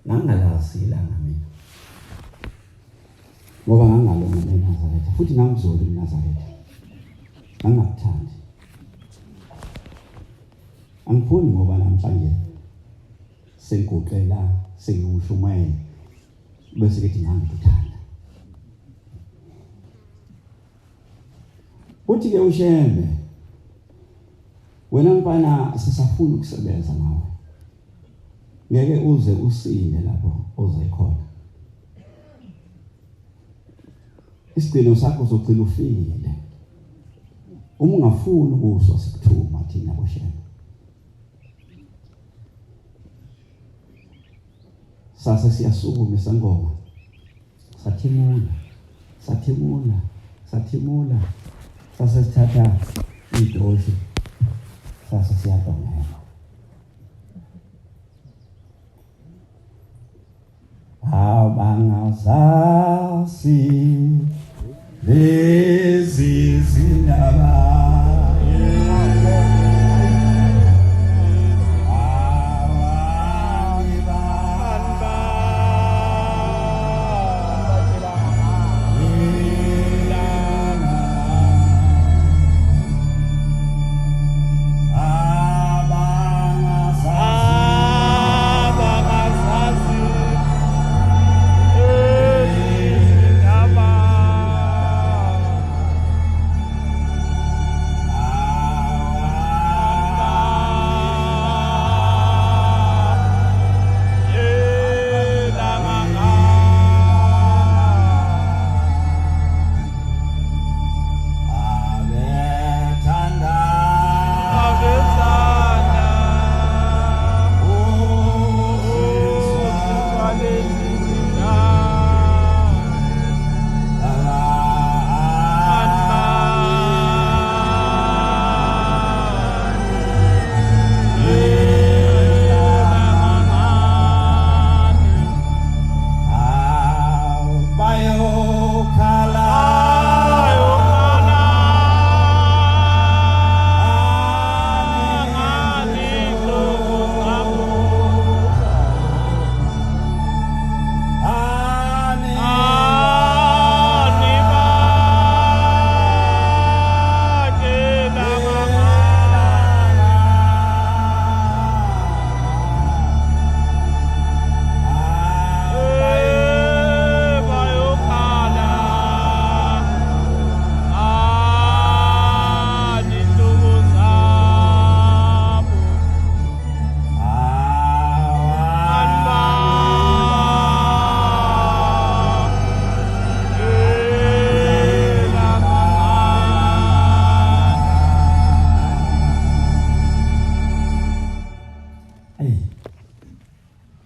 Ngangalazi ilanga mina. Ngoba ngangalona eNazaretha futhi ngangizoli eNazaretha. Ngangakuthandi. Angifuni ngoba namhlanje sengiguqela sengiwushumayela bese kithi ngangikuthanda. Uthi ke uShembe wena mfana sisafuna ukusebenza nawe. Ngeke uze usinde lapho oze khona. Isigcino sakho uzogcina ufile. Uma ungafuni ukuswa sikuthuma thina boShembe. Sase siyasukuma isangoma. Sathimula, sathimula, sathimula. Sase sithatha idoshi. Sase siyadongela. Abangazazi lezi zindaba.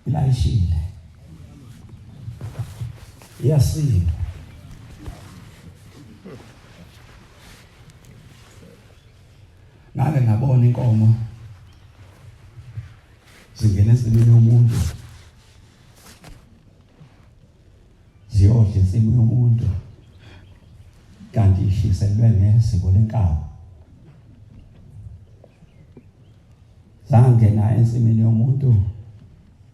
Ilayishile. Iyasinda. Ngake ngabona inkomo zingena ensimini yomuntu ziyodla insimu yomuntu kanti ishiselwe ngeziko lenkawu zangena ensimini yomuntu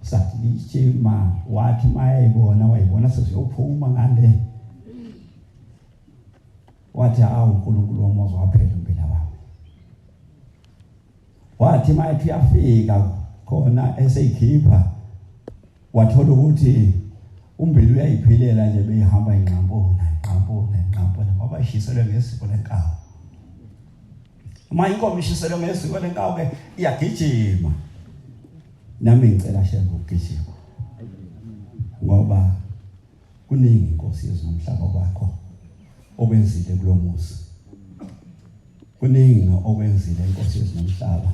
sagijima wathi mayeyibona wayibona sesiyophuma ngale wathi awu uNkulunkulu womoza waphela umbila wami wathi mayethi uyafika khona eseyikhipha wathola ukuthi umbili uyayiphilela nje beyihamba ingqampuna ingqampuna ingqampuna ngoba ishiselwe ngesiko lenkawu uma inkomo ishiselwe ngesiko lenkawu ke iyagijima nami ngicela shembe ukugijima ngoba kuningi inkosi yezwe nomhlaba kwakho okwenzile kulomuzi kuningi okwenzile inkosi yezwe nomhlaba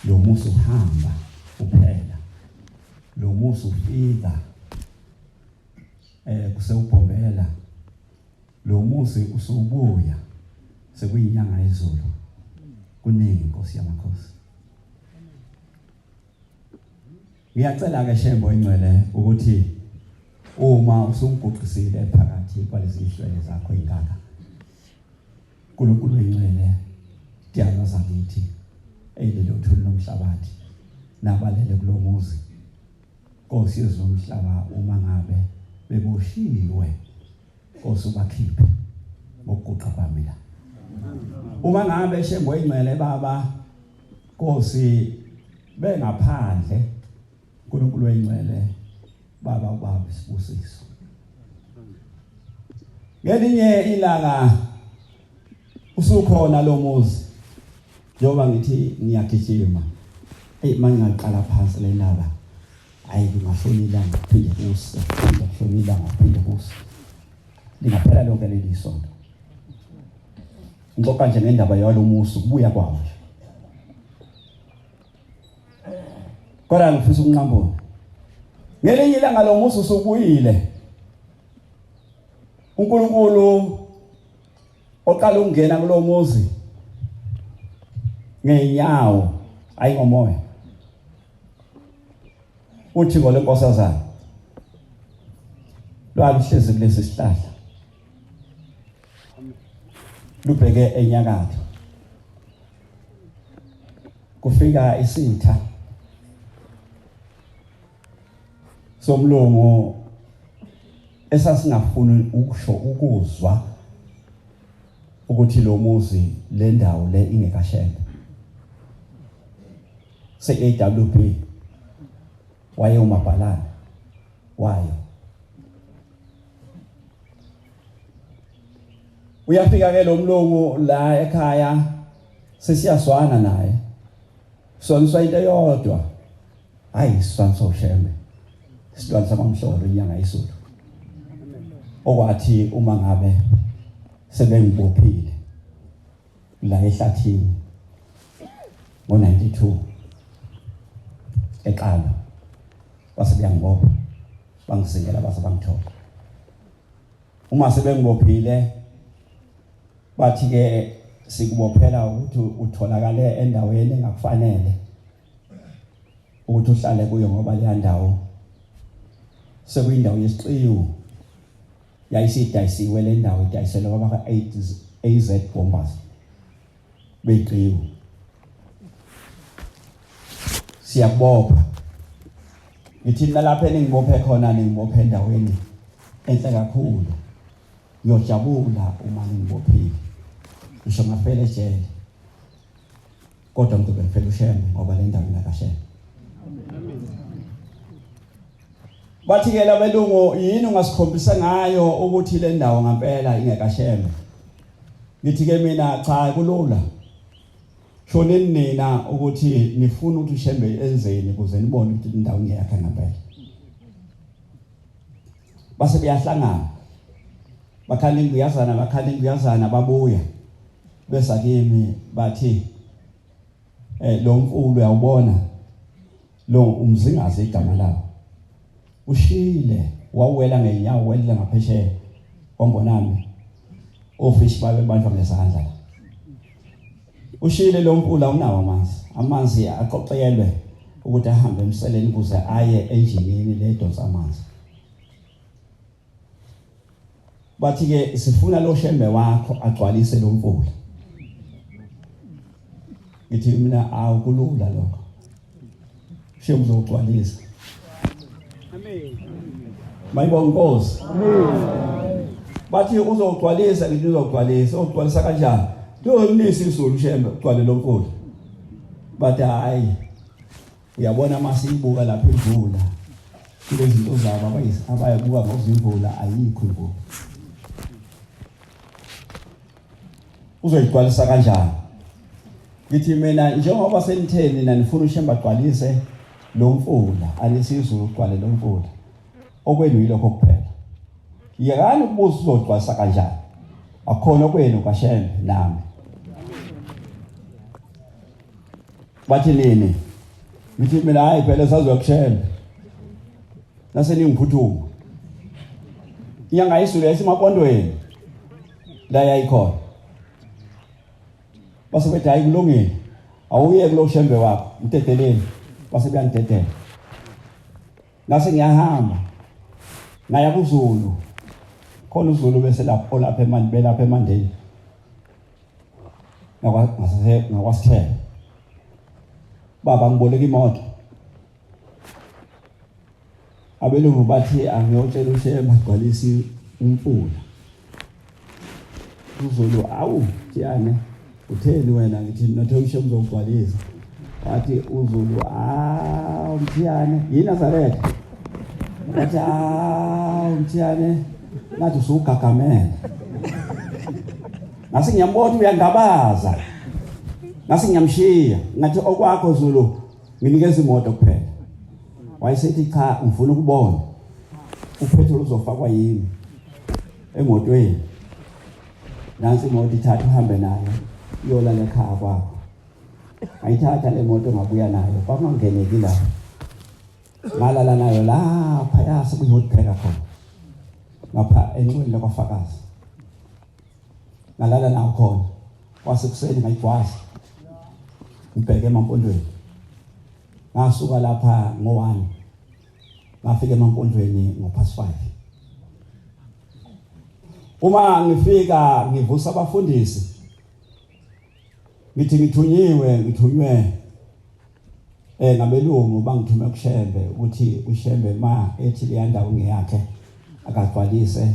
lo muzi uhamba uphela lo muzi ufika eh kusewubhombela lo muzi usubuya sekuyinyanga yezulu kuningi inkosi yamakhosi Ngiyacela ke Shembo ingcwele ukuthi uma usungiguqisile phakathi kwalezi ihlwele zakho ingaka uNkulunkulu ingcwele diyalo zakithi eyilelo thuli lomhlabathi nabalele kulomuzi. Nkosi yezomhlaba uma ngabe beboshiwe Nkosi ubakhiphe ngokuguqa kwami la. Uma ngabe Shembe oyingcwele baba Nkosi bengaphandle uNkulunkulu oyingcwele baba ubaba isibusiso. Ngelinye ilanga usukhona lo muzi njengoba ngithi ngiyagijima eyi mangingaqala phansi le ndaba hayi kungashona ilanga kuphinde kuse kuphinde kushona ilanga kuphinde kuse lingaphela lonke leli sonto ngixoxa nje ngendaba yalo muzi ukubuya kwawo nje kodwa ngifisa ukunqambula ngelinye ilanga lo muzi usubuyile uNkulunkulu oqala ukungena kulo muzi ngeenyawo ayi ngomoya uthi ngole nkosazana lwaluhlezi kulesi sihlahla lubheke enyakatho kufika isitha somlungu esasingafuni ukusho ukuzwa ukuthi lo muzi le ndawo le ingekashembe se-AWB waye umabhalane wayo uyafika ke lo mlungu la ekhaya sesiyazwana naye soniswa into eyodwa hayi isizwana soshembe isilwane sakwamhlolo inyanga yezulu okwathi uma ngabe sebengibophile la ehlathini ngo-92 eqala base beyangibopha bangizingela base bangithola uma sebengibophile bathi ke sikubophela ukuthi utholakale endaweni engakufanele ukuthi uhlale kuyo ngoba leya ndawo sekuyindawo yesiqiwu yayisidayisiwe le ndawo idayiselwe kwabaka-AZ Bombers beqiwu siyakubopha ngithi mina lapha eningibophe khona ningibophe endaweni enhle kakhulu ngiyojabula uma ningibophile ngisho ngafela ejele kodwa ngizobe ngifela ushembe ngoba le ndawo ingakashembe bathi ke labelungu yini ungasikhombisa ngayo ukuthi le ndawo ngempela ingekashembe ngithi ke mina cha kulula shoneni nina ukuthi nifuna ukuthi ushembe enzeni ukuze nibone ukuthi indawo ingeyakhe ngempela base beyahlangana bakhala inguyazana bakhala inguyazana babuya besa kimi bathi eh lo mfulu uyawubona lo umzingazi igama lawo ushile wawela ngenyawo welela ngaphesheya kwambonami ofishi babe banjwa ngezandla ushile lo mfula unawo amanzi amanzi aqoqelwe ukuthi ahambe emseleni ukuze aye enjinini ledonsa amanzi bathi ke sifuna lo shembe wakho agcwalise lo mfula ngithi mina awu kulula lokho shembe uzogcwalisa amen mayibonga inkosi amen bathi uzogcwalisa ngithi uzogcwalisa uzogcwalisa kanjani liyonisa izulu shembe ugcwale lo mfula bathi hayi Uyabona uma siyibuka lapha imvula kulezi zinto zabo abayibuka ngokuzimvula ayikho imvula. Uzoyigcwalisa kanjani? Ngithi mina njengoba senitheni nina nifuna uShembe agcwalise lo mfula, anisizulu ugcwale lo mfula. Okwenu yilokho kuphela. Yekani ukubuza uzogcwalisa kanjani. Akukhona okwenu kaShembe nami. Bathi nini? Ngithi mina hayi phela sazokushela. Nase ningiphuthuma. Inyanga isulu yayisemapondweni. La yayikhona. Base bethi hayi kulungile. Awuye kulo shembe wakho, mdedeleni. Base beyangidedela. Ngase ngiyahamba. Ngaya kuZulu. Khona uZulu bese lapho lapha emandeni belapha emandeni. Abelungu bathi angiyotshela uShembe agcwalise umfula. UZulu awu Thiyane utheni wena ngithi nothe uShembe uzogcwalisa. Wathi uZulu awu Mthiyane yini Nazaretha. Wathi awu Mthiyane ngathi usugagamela. Ngase ngiyambona uyangabaza. Ngase ngiyamshiya ngathi okwakho Zulu nginikeza imoto kuphela. Wayesethi cha ngifuna ukubona upetrol uzofakwa yimi emotweni. Nansi imoto ithatha uhambe nayo iyolala ekhaya kwakho. Ngayithatha le moto ngabuya nayo kwakungangeneki lapho. Ngalala nayo lapha yase kuyiwoodpecker khona. Ngapha enxweni lakwafakazi. Ngalala nawo khona. Kwasekuseni ngayigwaza. Ngibheke emampondweni. Ngasuka lapha ngo-1 ngafika emampondweni ngo-past 5. Uma ngifika ngivusa abafundisi ngithi ngithunyiwe ngithunywe ngabelungu bangithume kuShembe ukuthi uShembe ma ethi leya ndawo ngeyakhe akagcwalise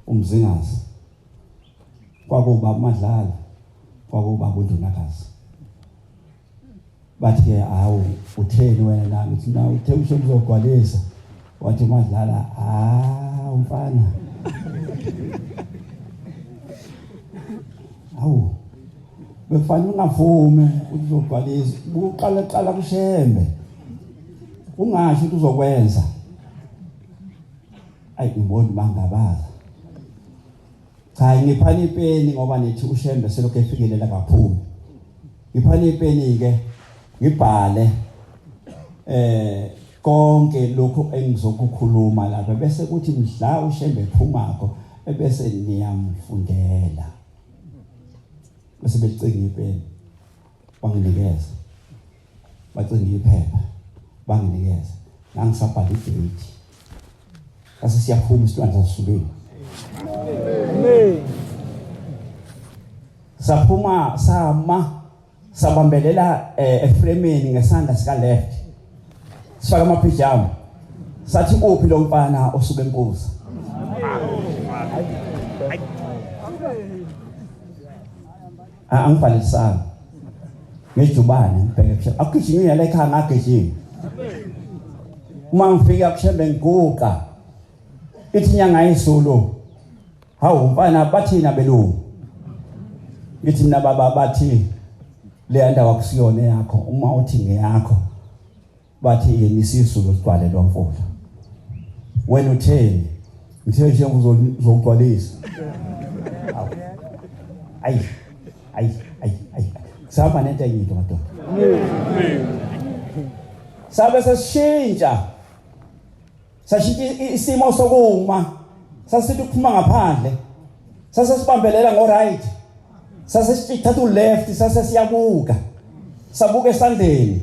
umzingazi. Kwakuba uMadlala, kwakuba uNdunakazi. Bathi ke hawu utheni wena nami ngithi na uthe uShembe uzogcwalisa. Wathi uMadlala hawu mfana. Hawu bekufanele ungavume ukuthi uzogcwalisa uqala qala kuShembe ungasho ukuthi uzokwenza. Ayi ngibona bangabaza. Cha ngiphani ipeni ngoba nithi uShembe selokhu efikele la kaphumi. Ngiphani ipeni ke ngibhale konke lokhu engizokukhuluma lapha bese kuthi mhla uShembe ephumako ebese niyamfundela. Bese becinga ipeni banginikeza. Bacinga iphepha banginikeza. Ngangisabhala idate. Sase siyaphuma isilwane sasulwini. Amen. Saphuma sama sabambelela eframeni ngesandla sika left. Sifaka amapijama. Sathi uphi lo mfana osuke empuza? Angibhalisanga. Ngejubane ngibheke kuShembe. Akugijimi la ekhaya ngagijima. Uma ngifika kuShembe ngiguqa. Ithi inyanga yezulu. Hawu mfana bathina belungu. Ngithi mina baba bathi le ndawo akusiyona yakho uma uthi ngeyakho bathi yena isizulu sigcwale lo mfula. Wena utheni? Ngithe nje uzogcwalisa. Ayi ayi ayi ayi. Sihamba nento enye into madoda. Sabe sesishintsha. Sashintsha isimo sokuma. Sasithi ukuphuma ngaphandle. Sase sibambelela ngo right. Sase sithatha u left sase siyabuka. Sabuka esandleni.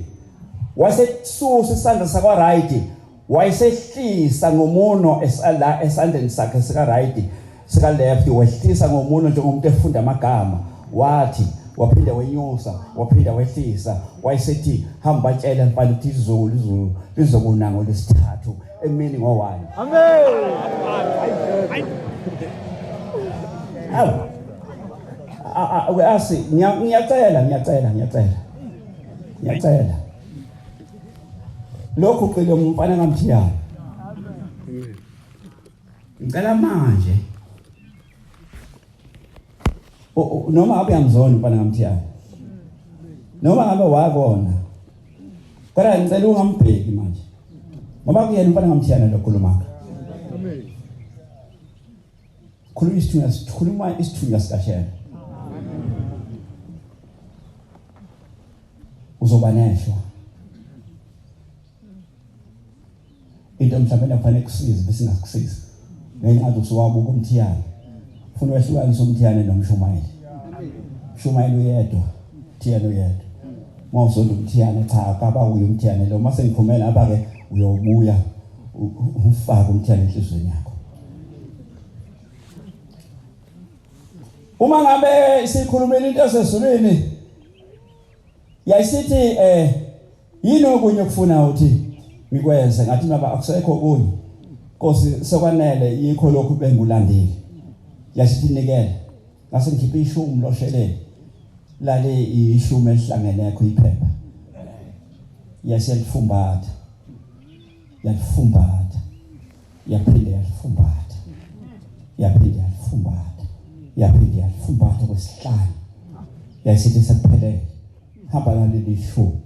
Wasesusa isandla sakwa right. Wayesehlisa ngomuno esala esandleni sakhe sika right sika left wehlisa ngomuno njengomuntu efunda amagama. Wathi waphinde wenyusa waphinde wehlisa wayesethi hamba tshela mfana ukuthi izulu izulu lizokuna ngolwesithathu emini ngo-1. Amen. Hawu. Asi ngiyacela ngiyacela ngiyacela. Ngiyacela. Lokhu qile umfana kaMthiyane. Ngicela manje. Noma ngabe uyamzona umfana kaMthiyane. Noma ngabe wakona. Kodwa ngicela ungambheki manje. Ngoba kuyena umfana kaMthiyane lo khuluma. Amen. Khuluma isithunywa, khuluma isithunywa sikaShembe. Uzoba neshwa. Into mhlawumbe kufanele kusize bese ingakusizi. Ngenxa yokuthi usuwabuka uMthiyane. Ufuna wehlukanisa uMthiyane nomshumayeli. Umshumayeli uyedwa, Mthiyane uyedwa. Uma uzonda uMthiyane cha kaba uye uMthiyane lo mase ngiphume lapha ke uyobuya ufake uMthiyane enhlizweni yakho. Uma ngabe sikhulumela into esezulwini yayisithi yini okunye okufuna uthi Ngikwenze ngathi baba akusekho okunye. Nkosi sekwanele yikho lokhu bengulandile. Yasithi nikele. Ngase ngikhipha ishumi losheleni. Lale ishumi elihlangenekho iphepha. Yasiyalifumbatha. Yalifumbatha. Yaphinde yalifumbatha. Yaphinde yalifumbatha. Yaphinde yalifumbatha kwesihlanu. Yasithi sekuphelele. Hamba naleli shumi.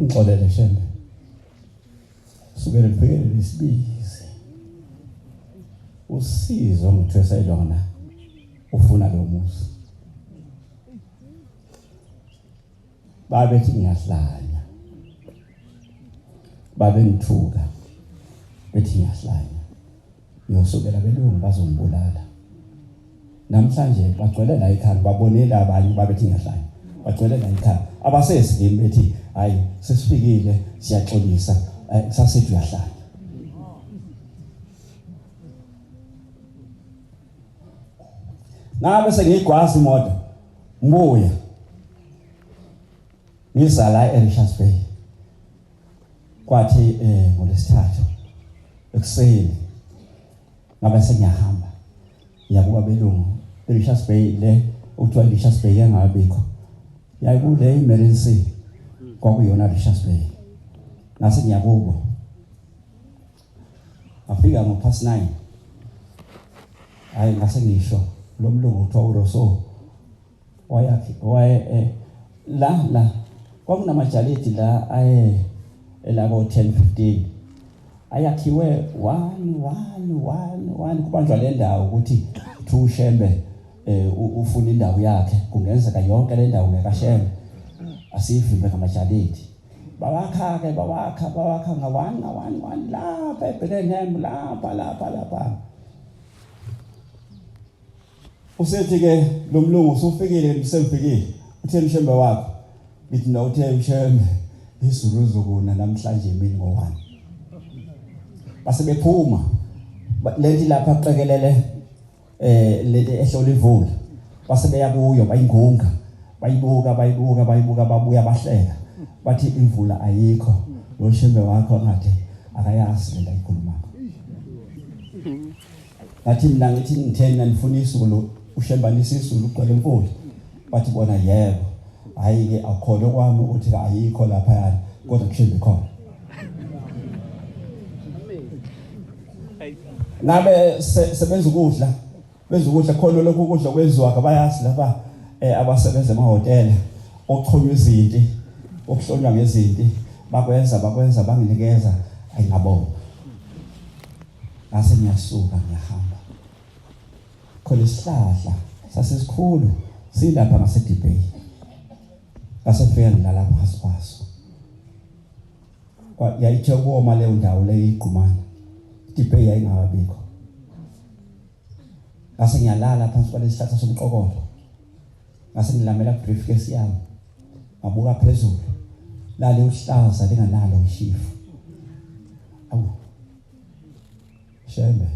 Ngixolele Shembe. Sukele ngibhekele lesibizi. Usizo ngithwesa ilona ufuna lo muzi. Babethi ngiyahlanya. Babengithuka bethi ngiyahlanya. Ngiyosukela belungu bazongibulala. Namhlanje bagcwele la ekhaya babonile abanye babethi ngiyahlanya. Bagcwele la ekhaya. Abasezi kimi bethi hayi sesifikile siyaxolisa eh, sasithi uyahlanya. Ngabe sengiyigwaza imoto ngibuya ngiza la eRichards Bay kwathi eh ngolesithathu ekuseni ngabe sengiyahamba ngiyakuba belungu eRichards Bay le okuthiwa iRichards Bay yangabikho yayikule iMarine Sea kwakuyona Richards Bay ngase ngiyakubo ngafika ngo past 9 hayi ngase ngisho lo mlungu kuthiwa uRousseau wayakhi waye eh, la la kwakunamajalidi la aye elabo 10 15 ayakhiwe 1 1 1 1 kubanjwa le ndawo ukuthi kuthiwa uShembe eh ufuna indawo yakhe kungenzeka yonke le ndawo ngekashembe asivimbe ngamajalidi bawakha ke bawakha bawakha nga 1 nga 1 1 lapha eBethlehem lapha lapha lapha Usethi ke lo mlungu usufikile msemfikile uthe mshembe wakho ngithi no uthe mshembe izulu lizokuna namhlanje emini ngo-1 base bephuma lento lapha qekelele eh lento ehlola imvula base beya kuyo bayingunga bayibuka bayibuka bayibuka babuya bahleka bathi imvula ayikho lo shembe wakho ngathi akayazi lento ayikhulumayo ngathi mina ngithi ngitheni nifuna izulu ushembanisa izulu ugcwele imvula bathi bona yebo hayi ke akukhona kwami ukuthi ayikho lapha yani kodwa kushembe khona ngabe sebenza ukudla benza ukudla khona lokhu ukudla kwenziwa abayazi lapha eh, abasebenza emahhotela okuxhunywa izinti okuhlonywa ngezinti bakwenza bakwenza banginikeza ayingabonga ngase ngiyasuka ngiyahamba khona isihlahla sasesikhulu silapha ngasedibheyi ngase fika ngilala phansi kwaso yayithe ukoma leyo ndawo leyo igqumana idibheyi yayingakabikho ngase ngiyalala phansi kwalesi sihlahla somqokolo ngase ngilamela briefcase yami ngabuka phezulu lale uhlaza linganalo ishifu awu shembe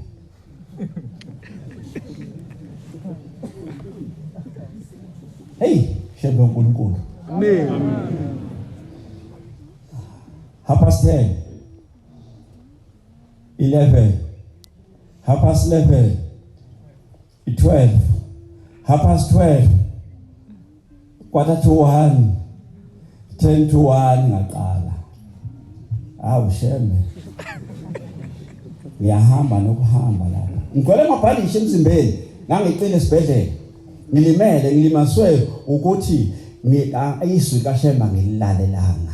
hey shembe uNkulunkulu amen half past 10 11 half past 11 12 half past 12 quarter to 1 10 to 1 ngaqala awu shembe ngiyahamba nokuhamba lapha ngigcwele amabhalishi emzimbeni ngangicina esibhedlela ngilimele ngilimaswe ukuthi izwi kashemba ngililalelanga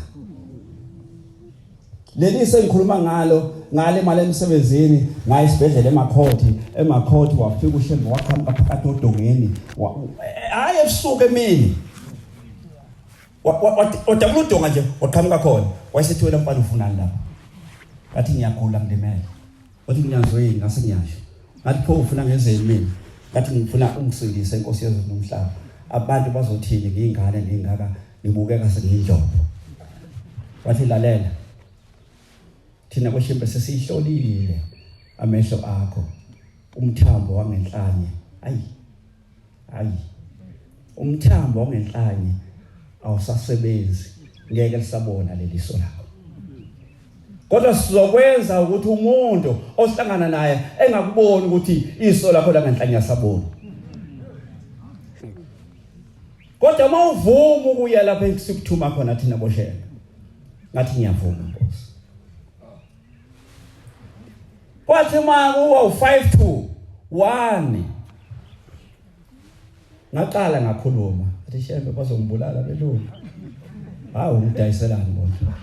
Leli sengikhuluma ngalo ngale mali emsebenzini ngaye esibhedlela emakhoti emakhoti wafika uShembe waqhamuka phakathi odongeni hayi ebusuku emini wadabula udonga nje waqhamuka khona wayesethi wena mfana ufunani lapha ngathi ngiyagula ngilimele wathi ngiyanzweni ngase ngiyasho ngathi pho ufuna ngenzeni mina ngathi ngifuna ungisindise inkosi yezulu nomhlaba abantu bazothini ngiyingane ngingaka ngibukeka sengiyinjobo wathi lalela thina kweshembe sesiyihlolile amehlo akho Umthambo wangenhlanye, ayi ayi, umthambo wangenhlanye awusasebenzi, ngeke lisabona leli so lakho. Kodwa sizokwenza ukuthi umuntu ohlangana naye engakuboni ukuthi iso lakho langenhlanye asaboni. Kodwa uma uvuma ukuya lapha esikuthuma khona thina boshela, ngathi ngiyavuma Nkosi. Kwathi uma kuwa u5 to 1 ngaqala ngakhuluma, athi shembe bazongibulala belungu. Hawu ngidayiselani bona.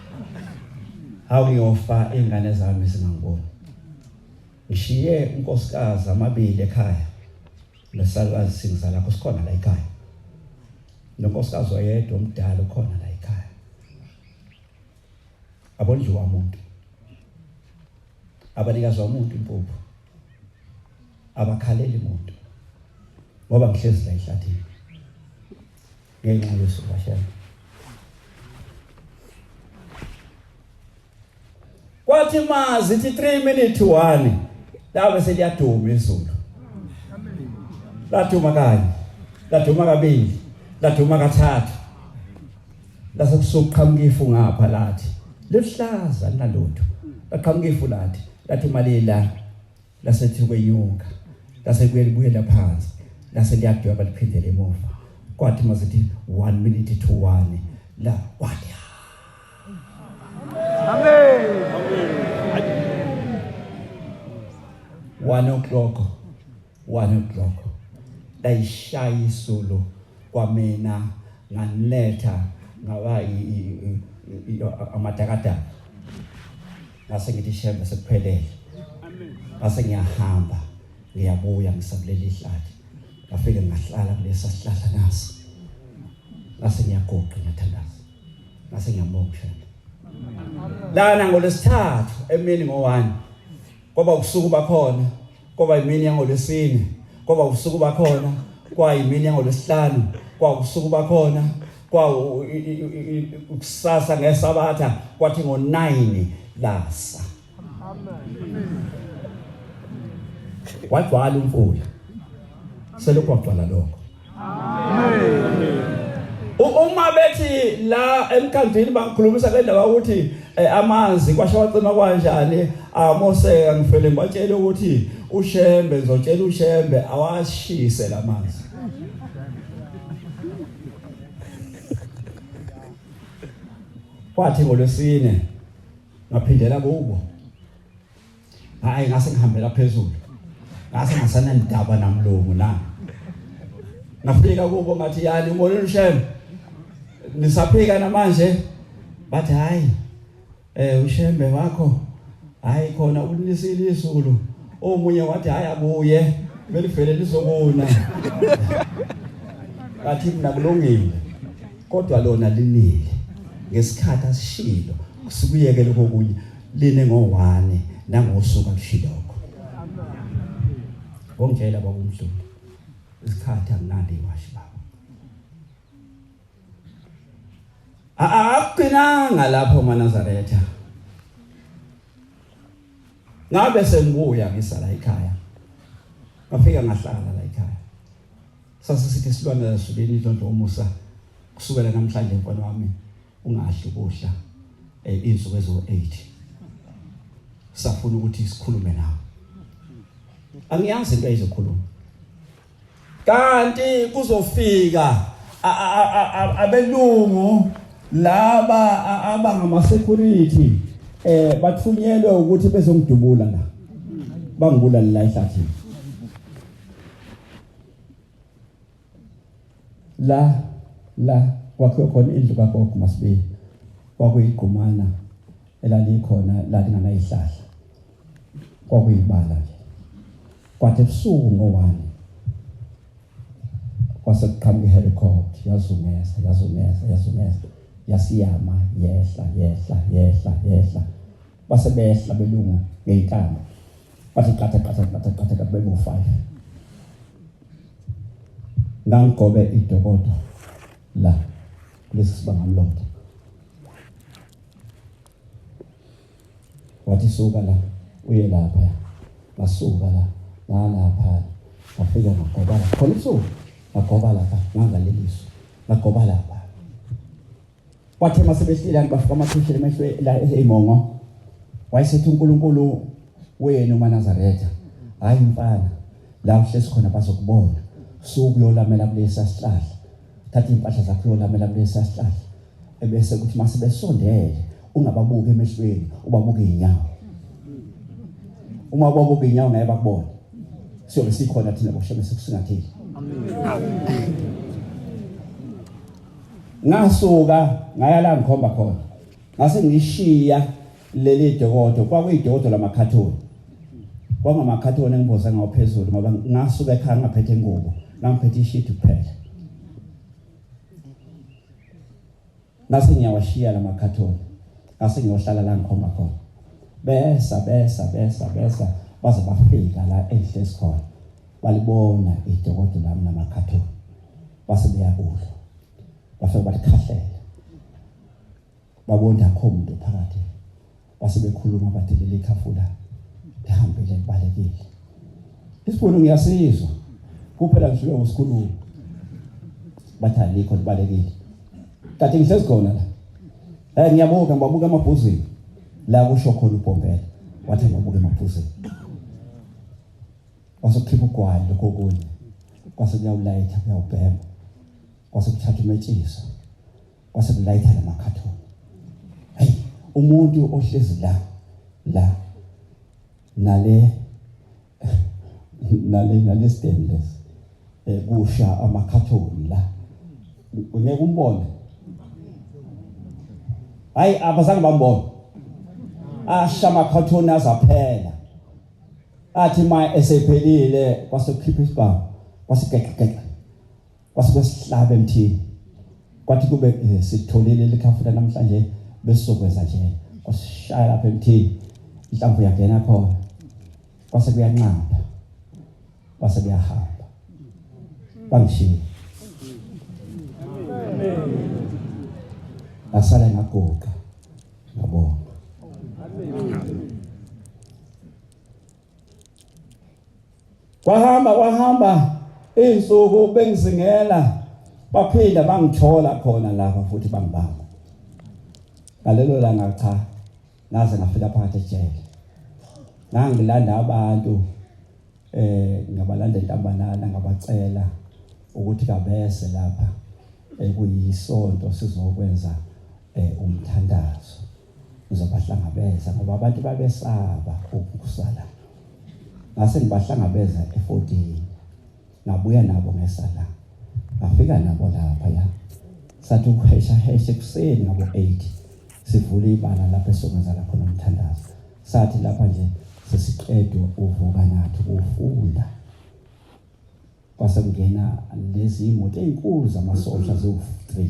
Hawu ngiyofa ingane zami zingangiboni. Ngishiye unkosikazi amabili ekhaya. Nesalukazi singizala lakho sikhona la ekhaya. Nonkosikazi oyedwa omdala ukhona la ekhaya. Abondliwa umuntu. Abanikazwa umuntu impuphu. Abakhaleli umuntu. Ngoba ngihlezi la ehlathini. Ngenxa yosuku kaShembe. Kwathi mazi ithi 3 minute to 1 labe seliyaduma izulu. Laduma kanye, laduma kabili, laduma kathathu. Lase kusuqhamuka ifu ngapha lathi lihlaza linalutho. Laqhamuka ifu lathi lathi malila lasethi kwenyuka lase kuyelibuyela phansi lase liyadweba liphindele emuva. Kwathi mazithi 1 minute to 1 la kwathi Amen. 1 o'clock 1 o'clock layishaya isulu kwamina nganetha ngaba amadakadaka ngase ngithi shembe sekuphelele ngase ngiyahamba ngiyabuya ngisakuleli ihlathi ngafike ngahlala kulesa sihlahla nasi ngase ngiyaguqa ngiyathandaza ngase ngiyambonga uShembe lana ngolwesithathu emini ngo-1 kwaba ubusuku bakhona kwaba imini yangolwesine kwaba ubusuku bakhona kwayimini yangolwesihlanu kwa ubusuku bakhona kwa kusasa ngesabatha kwathi ngo-9 lasa wagcwala umfula selokhu wagcwala lokho. Uma bethi la emkhandlwini bangikhulumisa le ndaba ukuthi amanzi kwasha wacima kanjani, amoseka ngifele ngibatshele ukuthi uShembe ngizotshela uShembe awashise lamanzi. Kwathi ngolwesine ngaphindela kubo, hayi ngase ngihambela phezulu, ngase ngasanandaba namlungu na. Ngafika kubo ngathi yani ubonile uShembe nisaphika namanje? Bathi hayi uShembe wakho hayi khona ulinisile izulu. Omunye wathi hayi abuye belivele lizobona. Bathi mina kulungile kodwa lona linile ngesikhathi asishilo, sikuyeke lokho kunye line ngo-1 nangosuku akushilokho. Wongitshela baba uMdluli isikhathi anginalo iwashi baba. Akugcinanga lapho maNazaretha. Ngabe sengibuya ngisala ekhaya. Ngafika ngahlala la ekhaya. Sase sithi isilwane sasulini inhlondo umusa kusukela namhlanje mfana wami ungadli ukudla izinsuku ezo-8. Safuna ukuthi sikhulume nawe. Angiyazi into ayizokhuluma. Kanti kuzofika abelungu laba abangama security bathunyelwe ukuthi bezongidubula la. Bangibulala la ehlathini. La la kwakhiwe khona indlu kagogo Masibili, kwakuyigqumana elalikhona lalinganayihlahla, kwakuyibala nje. Kwathi ebusuku ngo-1 kwase kuqhamuka ihelicopter yazungeza yazungeza yazungeza yasiyama yehla yehla yehla yehla, base behla belungu ngeyintambo bathi qatha qatha qatha qatha qatha bebo-5. Ngangigobe idokodo la kulesi sibangamlotha, wathi suka la uye lapha, ngasuka la Ngalapha ngafika ngagoba lapha khona ebusuku, ngagoba lapha ngangaleliswa, ngagoba lapha. Kwathe uma sebehleli abantu bafika amakhishini emehlo la eyimongo, wayesethi uNkulunkulu wenu maNazaretha, hayi mfana, la uhlezi khona bazokubona, suku uyolamela kulesa sihlahla, thatha impahla zakho uyolamela kulesa sihlahla, ebese kuthi mase besondele ungababuki emehlweni, ubabuke inyawo. Uma ubabuka inyawo ngeke bakubone. Siyobe sikhona thina bosheme sekusingathile. Ngasuka ngaya la ngikhomba khona, ngase ngishiya leli dokodo, kwakuyidokodo lamakhathoni, kwangamakhathoni engimboze ngawo phezulu, ngoba ngasuka ekhaya ngaphethe ingubo, ngangiphethe ishidi kuphela. Ngase ngiyawashiya lamakhathoni, ngase ngiyohlala la ngikhomba khona. Besa besa besa besa baze bafika la engihlezi khona, balibona idokodo lami lamakhathoni, base beyakulo, bafike balikhahlela, babona akho umuntu phakathi, base bekhuluma bathi leli khafula lihambile libalekile. Isibhunu ngiyasizwa kuphela, ngihlulwe ukusikhuluma, bathi alikho libalekile. Kanti ngihlezi khona la, ngiyabuka, ngibabuka emabhuzini la kusho khona ubhombela, wathi ngibabuka emabhuzini, kwase kukhipha ugwayi lokho okunye, kwase kuyawulayitha kuyawubhema, kwase kuthatha umetshiso, kwase kulayitha lamakhathoni. Hey, umuntu ohlezi la la nale nale nale stainless kusha amakhathoni la, ungeke umbone. Hayi, abazange bambone, asha amakhathoni azaphela. Athi ma esephelile kwase kukhipha isibhamu, kwase geqa geqa, kwase kwesihlaba emthini, kwathi kube sitholile likhafula namhlanje besizokwenza nje, kwasishaya lapha emthini, inhlamvu yangena khona, kwase kuyanqaba, kwase kuyahamba, bangishiya ngasala ngaguqa ngabonga. Kwahamba kwahamba izinsuku bengizingela, baphinda bangithola khona lapha futhi bangibamba. Ngalelo langa cha, ngaze ngafika phakathi ejele. Ngangilanda abantu ngabalanda entambanana, ngabacela ukuthi kabese lapha ekuyisonto sizokwenza umthandazo, ngizobahlangabeza ngoba abantu babesaba ukusala. Ngase ngibahlangabeza e14, ngabuya nabo ngesala, ngafika nabo lapha ya, sathi ukuhesha heshe ekuseni ngabo 8 sivula ibala lapha esokwenza lapho nomthandazo. Sathi lapha nje sesiqedwe uvuka nathi ufunda, kwase kungena lezi imoto ezinkulu zamasosha ziwu-3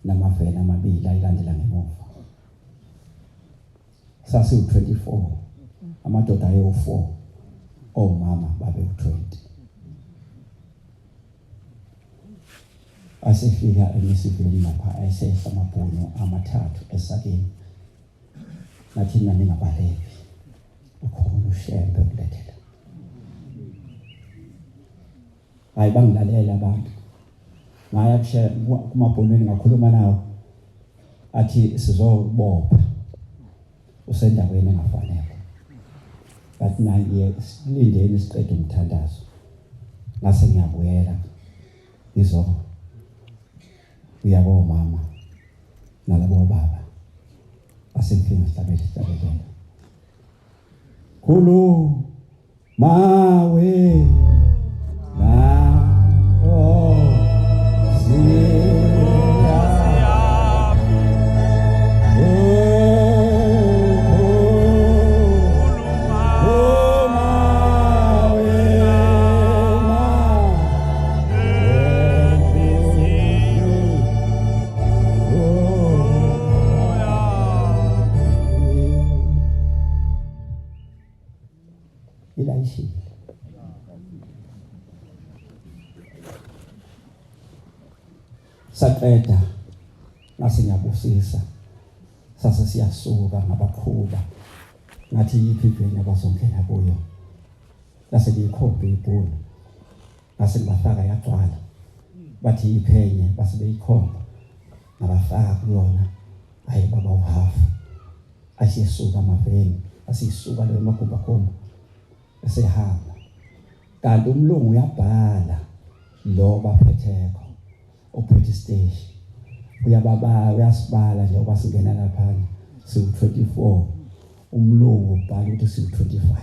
namaveni amabili ayilandela ngemuva. Sasiwu-24, amadoda ayewu-4, omama babewu-20. Asefika emisiveni lapha, ayesehla amabhunu amathathu esakeni, ngathi mina ningabaleki, ukhona uShembe kulethela. Hayi, bangilalela abantu, ngaya kumabhonweni ngakhuluma nawo, athi sizobopha usendaweni engafanele, bathi naye silindeni siqede umthandazo. Ngase ngiyabuyela ngizo uyabo mama nalabo baba, asengifika ngihlabela ihlabelelo khulu mawe ilayishile. Saqeda ngase ngiyabusisa, sase siyasuka ngabaqhuba, ngathi yiphi iveni abazongena kuyo. Lase liyikhombe ibhunu. Ngase ngibafaka yagcwala. Bathi iphenye base beyikhomba. Ngabafaka kuyona. Hayi baba uhafu. Asisuka amaveni, asisuka leyo magumbagumba. Esehamba. Kanti umlungu uyabhala lo baphetheko ophethe isiteshi. Uyababa uyasibala nje oba singena lapha siwu-24 umlungu ubhala ukuthi siwu-25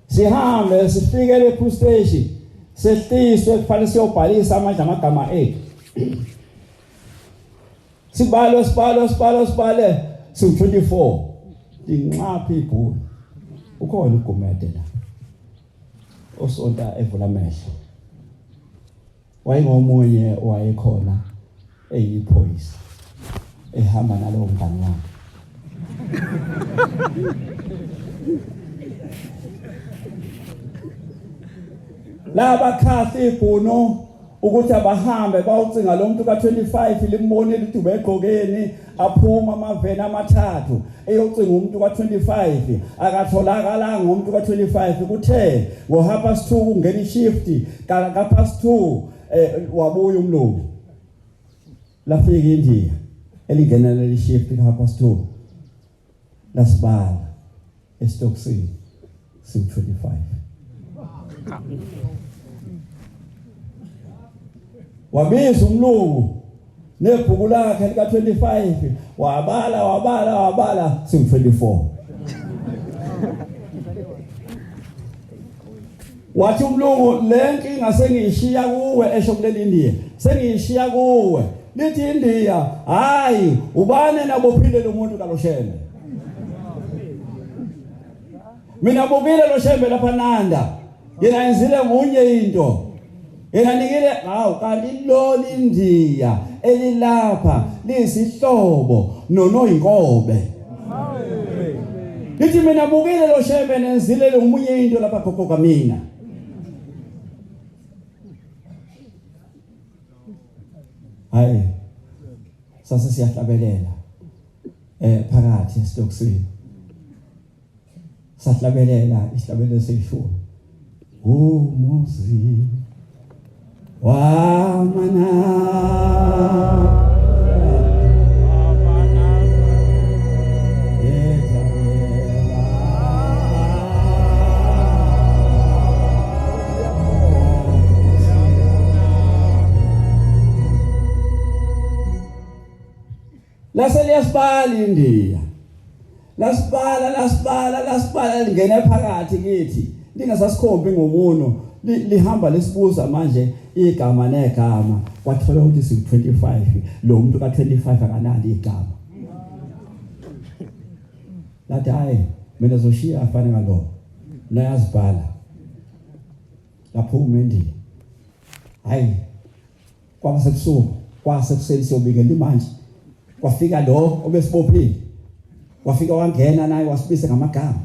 sihambe sifike le police station sehliswe kufanele siyobhalisa amanje amagama ethu sibalo sibalo sibalo sibale siwu-24 inxaphi ibhulu ukhona ugumede la osonta evula amehlo wayengomunye owayekhona eyiphoyisa ehamba nalowo mngani wakhe laba khahla ibhuno ukuthi abahambe bawucinga lo muntu ka-25 limbonile ukuthi ubegqokeni aphuma amaveni amathathu eyocinga umuntu ka-25 akatholakalanga umuntu ka-25 kuthe ngo-half past 2 kungena ishift ka-past 2 wabuya umlungu lafika indiya elingena leli shift ka-half past 2 lasibala esitokisini siwu-25 wabiza umlungu nebhuku lakhe lika-25 wabala wabala wabala siwu-24 wathi umlungu le nkinga sengiyishiya kuwe esho kuleli Indiya sengiyishiya kuwe lithi Indiya hayi ubani nabophile lo muntu kaloshembe mina bukile lo shembe lapha nanda yena yenzile ngunye into yena nikile hawu kanti loli Indiya elilapha liyisihlobo nonoyinkobe lithi mina bukile lo shembe nenzile ngomunye into lapha gogo kamina hayi sase siyahlabelela phakathi esitokisini sahlabelela isihlabelelo seshumi umuzi wamana Lase liyasibala iNdiya. Lasibala lasibala lasibala lingena phakathi kithi. Lingasasikhombi ngomuno lihamba lisibuza manje igama negama kwathola ukuthi siwu-25 lo muntu ka-25 akanalo igama. Lathi hayi mina zoshiya afane ngalo. Nayazibhala. Laphuma eNdiya. Hayi kwaba sebusuku kwasekuseni siyobikela imanje kwafika lo obesibophile wafika wangena naye wasibiza ngamagama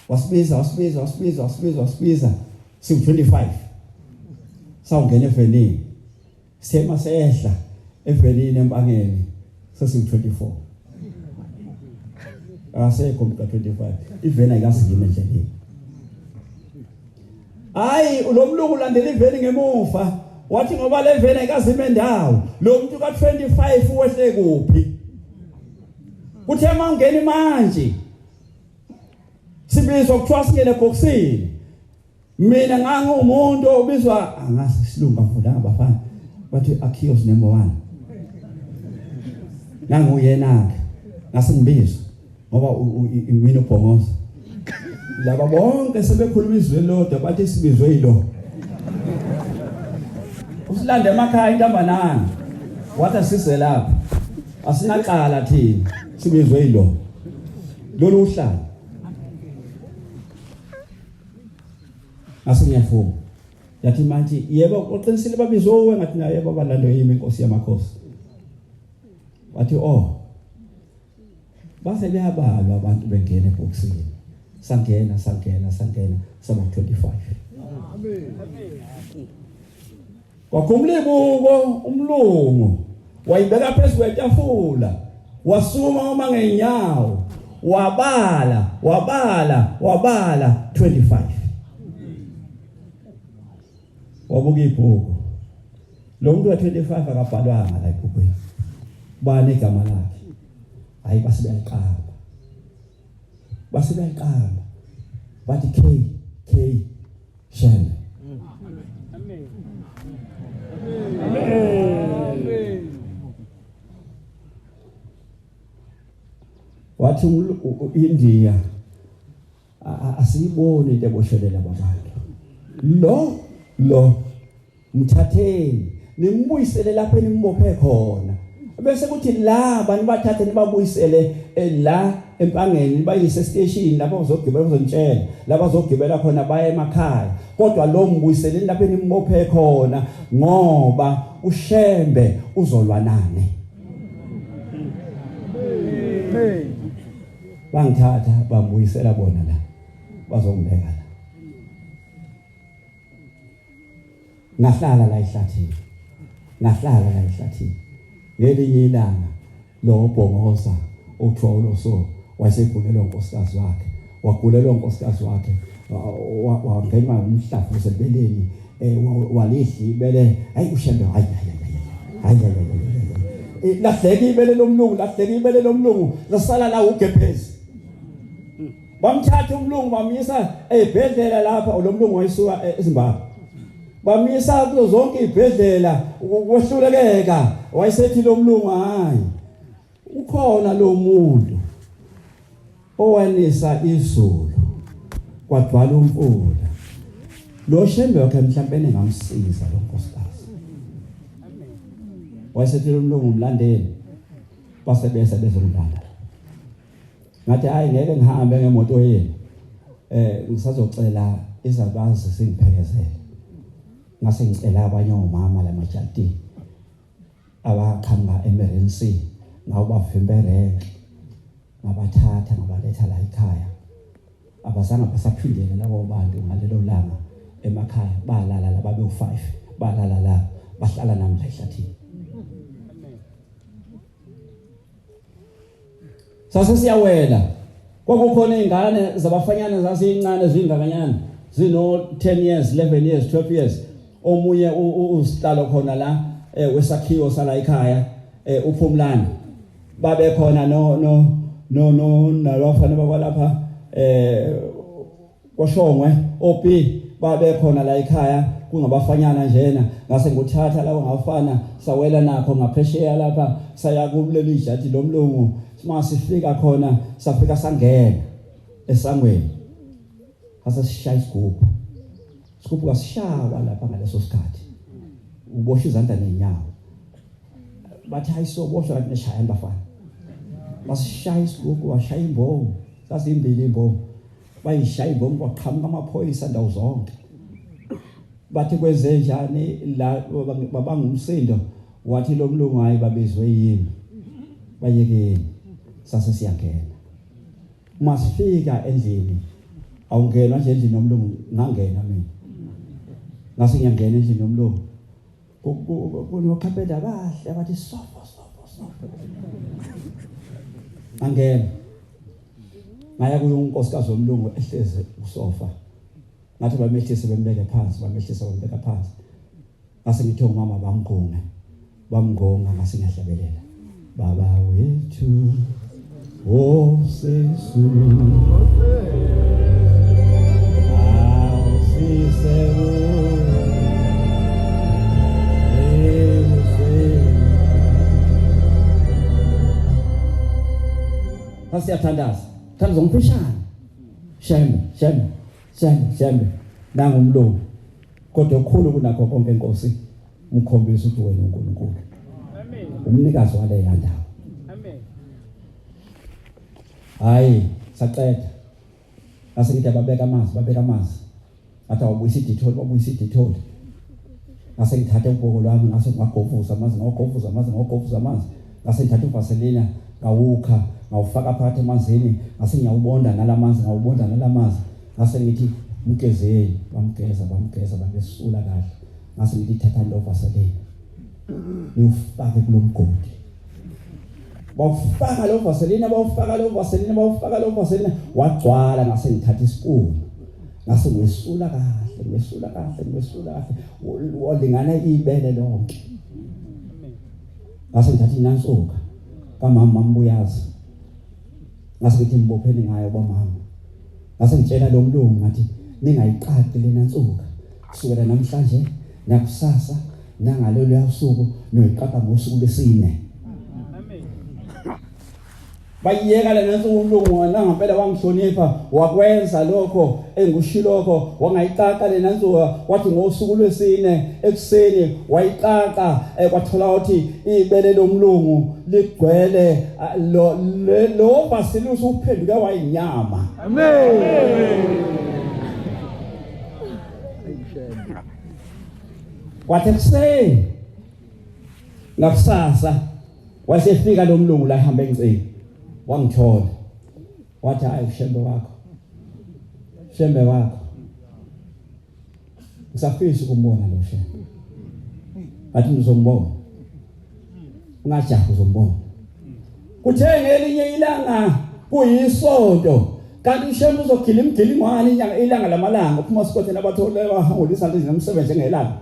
wasibiza wasibiza wasibiza wasibiza wasibiza siwu-25 sawungena evenini sema sehla evenini empangeni sesiwu-24 akasekho umuntu ka-25 iveni ayikazimi endleleni hayi lo mlungu ulandela iveni ngemuva wathi ngoba le veni ayikazime ndawo lo muntu ka-25 wehle kuphi kuthe uma ungena manje sibizwa kuthiwa singene ebhokisini mina ngangumuntu obizwa angazi isilungu afundanga bafana bathi accused number 1 nanguyena-ke ngase ngibizwa ngoba mina ubhongoza laba bonke sebekhuluma izwi elilodwa bathi sibizwe yilo usilande emakhaya intambanana wathi asize lapha asinacala thina sibizwe yilo lolu uhlala ngase ngiyavuma yathi manje yebo uqinisile babizwe uwe ngathi naye baba lando yimi inkosi yamakhosi wathi oh base beyabalwa abantu bengena ebhokisini sangena sangena sangena saba 25 amen kwakhumula ibuko umlungu wayibeka phezu kwetafula wasukuma uma ngenyawo Wabala, wabala, wabala 25. Wabuka ibhuku. Lo muntu wa-25 akabhalwanga la ebhukwini. Bani igama lakhe? Hayi base beyaqamba. Base beyaqamba. Bathi K K Shembe. Amen. Amen. Wathi India asiyiboni into eboshelela abantu. Lo lo mthatheni nimbuyisele lapho enimbophe khona. Bese kuthi la bantu bathathe nibabuyisele eh, la empangeni nibayise esiteshini lapho bazogibela bazontshela la bazogibela khona baye emakhaya kodwa lo mbuyiseleni lapho enimbophe khona ngoba uShembe uzolwa nani. Bangithatha bambuyisela bona la bazongibeka la. Ngahlala la ehlathini. Ngahlala la ehlathini. Ngelinye ilanga lo bhongoza othiwa uloso wayesegulelwa unkosikazi wakhe. Wagulelwa unkosikazi wakhe wangenwa umhlafuzo ebeleni eh walidla ibele hayi ushembe hayi hayi hayi hayi hayi lahleka ibele lomlungu lahleka ibele lomlungu lasala la ugebhezi bamthatha umlungu bamyisa ezibhedlela lapha lo mlungu wayisuka eZimbabwe bamyisa kuzo zonke izibhedlela kwehlulekeka wayesethi lo mlungu hayi ukhona lo muntu owanisa izulu kwagcwala umfula lo shembe wakhe mhlawumbe engamsiza lo nkosikazi wayesethi lo mlungu umlandeli base bese bezongilanda ngathi hayi ngeke ngihambe ngemoto yenu eh ngisazocela izabazi singiphekezele ngase ngicela abanye omama lamajatini abaqhamuka emerensi ngawubavimba erenki ngabathatha ngabaletha la ekhaya abazange basaphindele labo bantu ngalelo langa emakhaya balala la babe u5 balala la bahlala nami la ehlathini sase siyawela kwakukhona izingane zabafanyana zazincane zingakanyana zino 10 years 11 years 12 years omunye usihlalo khona la eh, wesakhiwo sala ekhaya eh, uphumlani babe khona no no no no nalwafana bakwalapha eh koshongwe opi babe khona la ekhaya kungabafanyana njena ngase nguthatha lawo ngafana sawela nakho ngaphesheya lapha saya kuleli jaji lomlungu uma sifika khona safika sangena esangweni sase sishaya isigubhu isigubhu kasishawa lapha ngaleso sikhathi uboshwa izandla nenyawo bathi hayi soboshwa kanti neshaya bafana basishaya isigubhu washaya imbongo sazimbili imbongo bayishaya imbongo kwaqhamuka amaphoyisa ndawo zonke bathi kwenze njani la babanga umsindo wathi lo mlungu hayi babizwe yini bayekeni sase siyangena uma sifika endlini awungenwa nje endlini yomlungu ngangena mina ngase ngiyangena endlini yomlungu kunokhapenda abahle abathi sofo sofo sofo ngangena ngaya kuyo unkosikazi womlungu ehlezi kusofa ngathi bamehlise bembeke phansi bamehlisa bambeka phansi ngase ngithe umama bamgonge bamgonga ngase ngiyahlabelela baba wethu osezulwini Sasiyathandaza. Thandaza ngomfishane. Shembe, shembe, shembe, shembe. Nangu umlungu. Kodwa okukhulu kunakho konke Nkosi, umkhombisa ukuthi wena uNkulunkulu. Amen. Umnikazi waleya ndawo. Amen. Hayi, saqeda. Ngase ngithi ababeka amanzi, babeka amanzi. Ngathi awabuyisa iditholi, wabuyisa iditholi. Ngase ngithatha ubhoko lwami ngase ngagovuza amanzi, ngagovuza amanzi, ngagovuza amanzi. Ngase ngithatha uvaselina ngawukha, ngawufaka phakathi emanzini, ngase ngiyawubonda nalamanzi, ngawubonda nalamanzi. Ngase ngithi mgezeni, bamgeza, bamgeza, babesula kahle. Ngase ngithi thatha lo vaselina. Niwufake kulomgodi. Bawufaka lo vaseline, bawufaka lo vaseline, bawufaka lo vaseline, wagcwala. Ngase ngithatha isipuni, ngase ngiwesula kahle, ngiwesula kahle, ngiwesula kahle, walingana ibele lonke. Ngase ngithatha inansuka kamama, mambuyazi, ngase ngithi ngibopheni ngayo bomama. Ngase ngitshela lo mlungu ngathi ningayiqaqi lena nsuka kusukela namhlanje nakusasa nangalolu usuku, niyoyiqaqa ngosuku lwesine. Bayiyeka lena nsuku. Umlungu nangampela wangihlonipha, wakwenza lokho engushilokho, wangayiqaqa lena nsuka. Wathi ngosuku lwesine ekuseni wayiqaqa, kwathola ukuthi ibele lomlungu ligcwele lo lo Basilius uphenduke wayinyama. Amen. Kwathi ekuseni ngakusasa wasefika lo mlungu la ehamba engcini, wangithola, wathi hayi, ushembe wakho, shembe wakho, ngisafisa ukumbona lo shembe. Athi ngizombona, ungajahi, uzombona. Kuthe ngelinye ilanga kuyisonto, kanti ushembe uzogila imgilingwane inyanga ilanga lamalanga, uphuma sikothe abathole wahangulisa nje nomsebenzi ngelanga.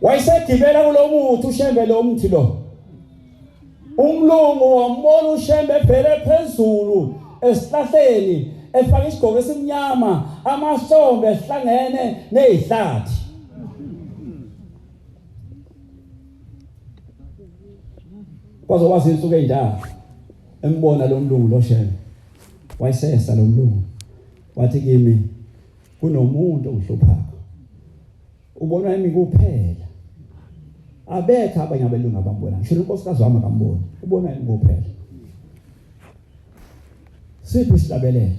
Wayesegibela kulomuthi ushembe, lo mthi lo. Umlungu wambona ushembe ebhele phezulu esihlahleni, efaka isigqoko esimnyama, amahlombe ehlangene nezihlathi. Kwaze kwazi insuku ezintathu embona lo mlungu lo shembe. Wayesesa lo mlungu, wathi kimi kunomuntu ongihluphako, ubonwa yimi kuphela, abekho abanye abelungu abambona, ngisho unkosikazi wami akamboni, ubonwa yimi kuphela. Siphi isihlabelelo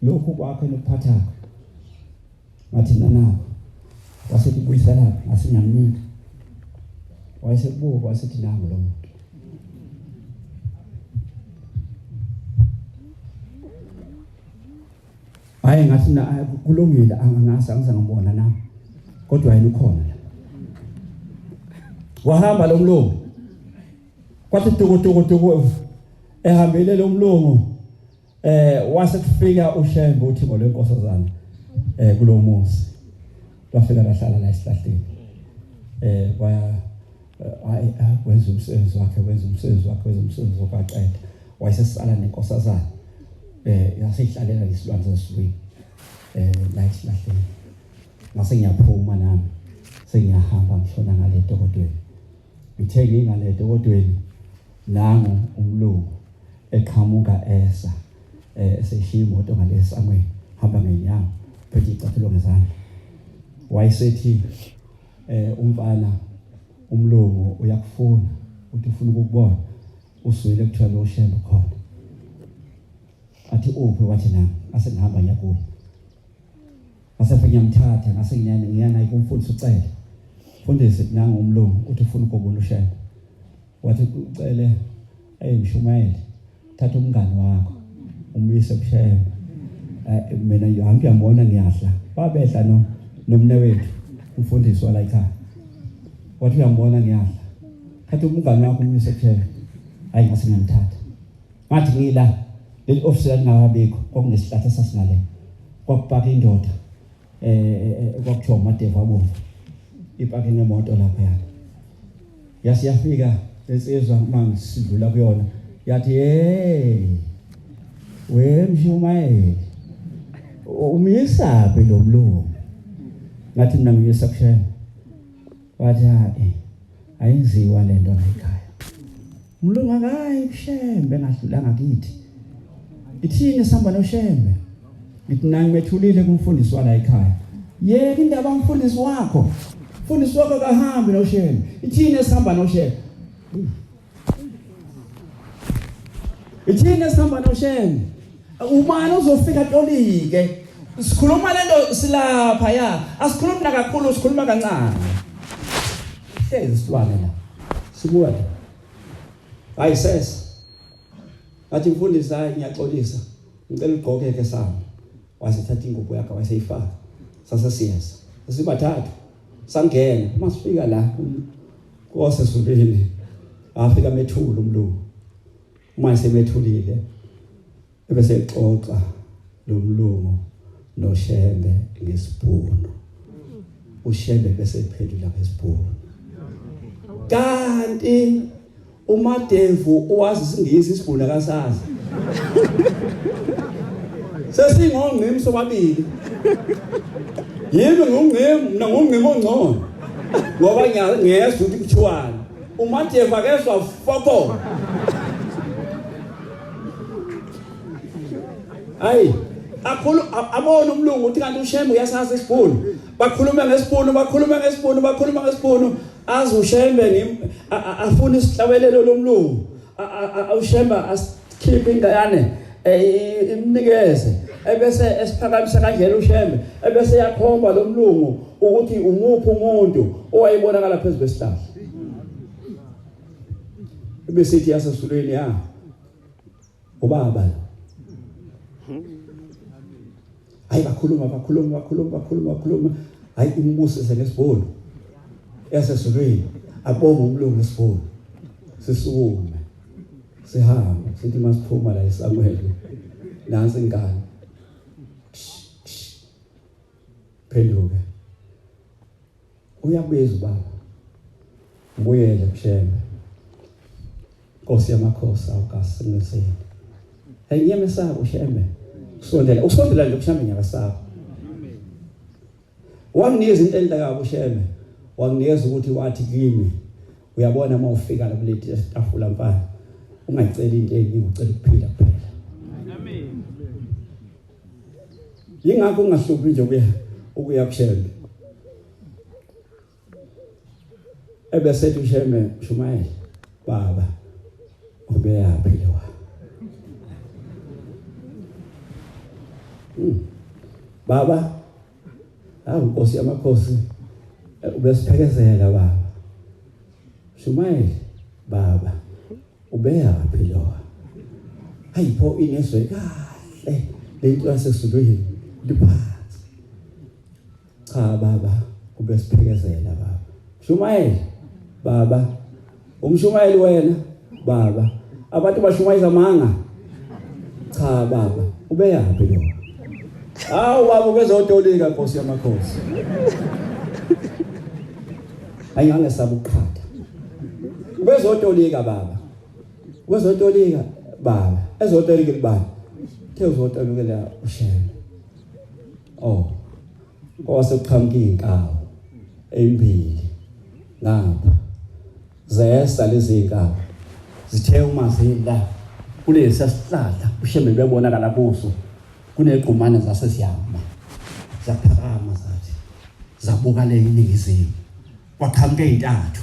lokhu kwakho nokuphathakho? Ngathi nanako. Wasethi buyiselaphi? Ngase ngiyamnika. Wayesekubuka, wasethi nangu lo muntu. Hayi, ngathi na kulungile, angazi, angize ngibona nami, kodwa yena ukhona la. Wahamba lo mlungu, kwathi tuku tuku tuku ehambile lo mlungu, wase kufika uShembe uThingo lwenkosazana kulo muzi. Lwafika lahlala la esihlahleni, kwaya hayi, wenza umsebenzi wakhe, wenza umsebenzi wakhe, wenza umsebenzi okwaqeda, wayesesala nenkosazana, yaseyihlalela lesilwane sesizulwini la esihlahleni. Ngase ngiyaphuma nami, sengiyahamba, ngishona ngale dokodweni. Ngithe ngingale dokodweni, nangu umlungu eqhamuka esa eseshiya imoto ngale esangweni, hamba ngenyawo, phethe icathulo ngezandla. Wayesethi umfana umlungu uyakufuna, uthi ufuna ukukubona, uswile kuthiwa lo shembe khona. Athi uphi? Wathi nami. Ase ngihamba ngiyakuye, ngase ngiyamthatha, ngase ngiyana kumfundisi ucele, mfundisi, nangu umlungu uthi ufuna ukubona ushembe. Wathi ucele, hey mshumayeli, thatha umngani wakho umyise kushembe, mina ngihambe ngiyambona ngiyahla. Babehla no nomne wethu umfundisi wala ekhaya. Wathi uyambona ngiyahla, thatha umngani wakho umyise kushembe. Hayi, ngase ngiyamthatha. Ngathi ngila leli office lalingakabikho, kwakunesihlahla sasingale, kwakupaka indoda kwakuthiwa uMadevu abomvu, ipake ngemoto lapha. Yase yafika insizwa, mangisidlula kuyona yathi, hey we mshumayeli, umyisaphi lo mlungu? Ngathi mina ngiyisa kushembe. Wathi hayi, ayinziwa lento la ekhaya, umlungu akayi kushembe engadlulanga kithi, ithini sihamba noshembe. Ngithi nangimethulile kumfundisi wala ekhaya. Yeka indaba mfundisi wakho, mfundisi wakho kahambi noshembe, ithini esihamba noshembe, ithini esihamba noshembe. Ubani uzofika tolike? Sikhuluma lento silapha ya, asikhulumi nakakhulu, sikhuluma kancane. Hlezi silwane la sibuka la. Hayi ses, ngathi mfundisi, hayi ngiyaxolisa, ngicela ugqoke ke sami. Wasethatha ingubo yakhe wayeseyifaka, sase siyeza sibathathu, sangena. Masifika la kosezulwini, afika methula umlungu. Uma sebethulile ebese exoxa lomlungu noShembe ngesibhunu. uShembe bese ephendula ngesibhunu. Kanti uMadevu uwazi isingisi isibhunu akasazi. Sesingongqimi sobabili. Yimi ngungqimi mina ngungqimi ongcono. Ngoba ngiyezwa ukuthi kuthiwani. UMadevu akezwa foko. Hayi akhulu abona umlungu ukuthi kanti uShembe uyasazi isibhunu. Bakhuluma ngesibhunu, bakhuluma ngesibhunu, bakhuluma ngesibhunu. Azi uShembe afuna isihlabelelo lomlungu. UShembe asikhiphe ingane eh, imnikeze ebese esiphakamisa kanjena uShembe ebese yakhomba lomlungu ukuthi umuphi umuntu owayebonakala phezu kwesihlahla. Ebesithi yasesulweni ya ubaba hayi bakhuluma bakhuluma bakhuluma bakhuluma bakhuluma hayi imbusise ngesibhunu yasezulwini abonge umlungu ngesibhunu sisukume sihambe sithi masiphuma la esangweni nansi ingane phenduke Uyakubiza ubaba. Ubuyele kuShembe. Nkosi yamakhosi awukasingiseni. Hey ngiyamesaba uShembe. Usondela, usondela nje kuShembe ngiyabasaba. Wanginikeza into enhle kabi uShembe. Wanginikeza ukuthi wathi kimi uyabona uma ufika la kuleti tafula mfana ungayiceli into eningi ucela ukuphila kuphela. Amen. Yingakho ungahluphi nje ukuya ukuya kuShembe. Ebese ethi uShembe Shumayela baba ubeyaphi lo. Hmm. Baba awu Nkosi yamakhosi eh, ubesiphekezela baba. Shumayela baba Ubeyaphi lo? Hayi pho inezwe kahle lento yasezulwini liphansi. Cha baba ubesiphekezela baba. Shumayela baba. Umshumayeli wena baba. Abantu bashumayeza amanga. Cha baba ubeyaphi lo? Hawu baba ubezotolika Nkosi yamakhosi. Ayingangesaba ukuqhatha. Ubezotolika baba. Ubezotolika baba. Ezotolika kubani? Uthe uzotolikela uShembe. Oh. Kwase kuqhamuka izinkawu ezimbili ngapha. Zesa lezi zinkawu. Zithe uma zila kulesi sihlahla uShembe bebonakala kuso kunegqumane zase ziyama. Zaphakama zathi zabuka le iningizimu. Kwaqhamuka ezintathu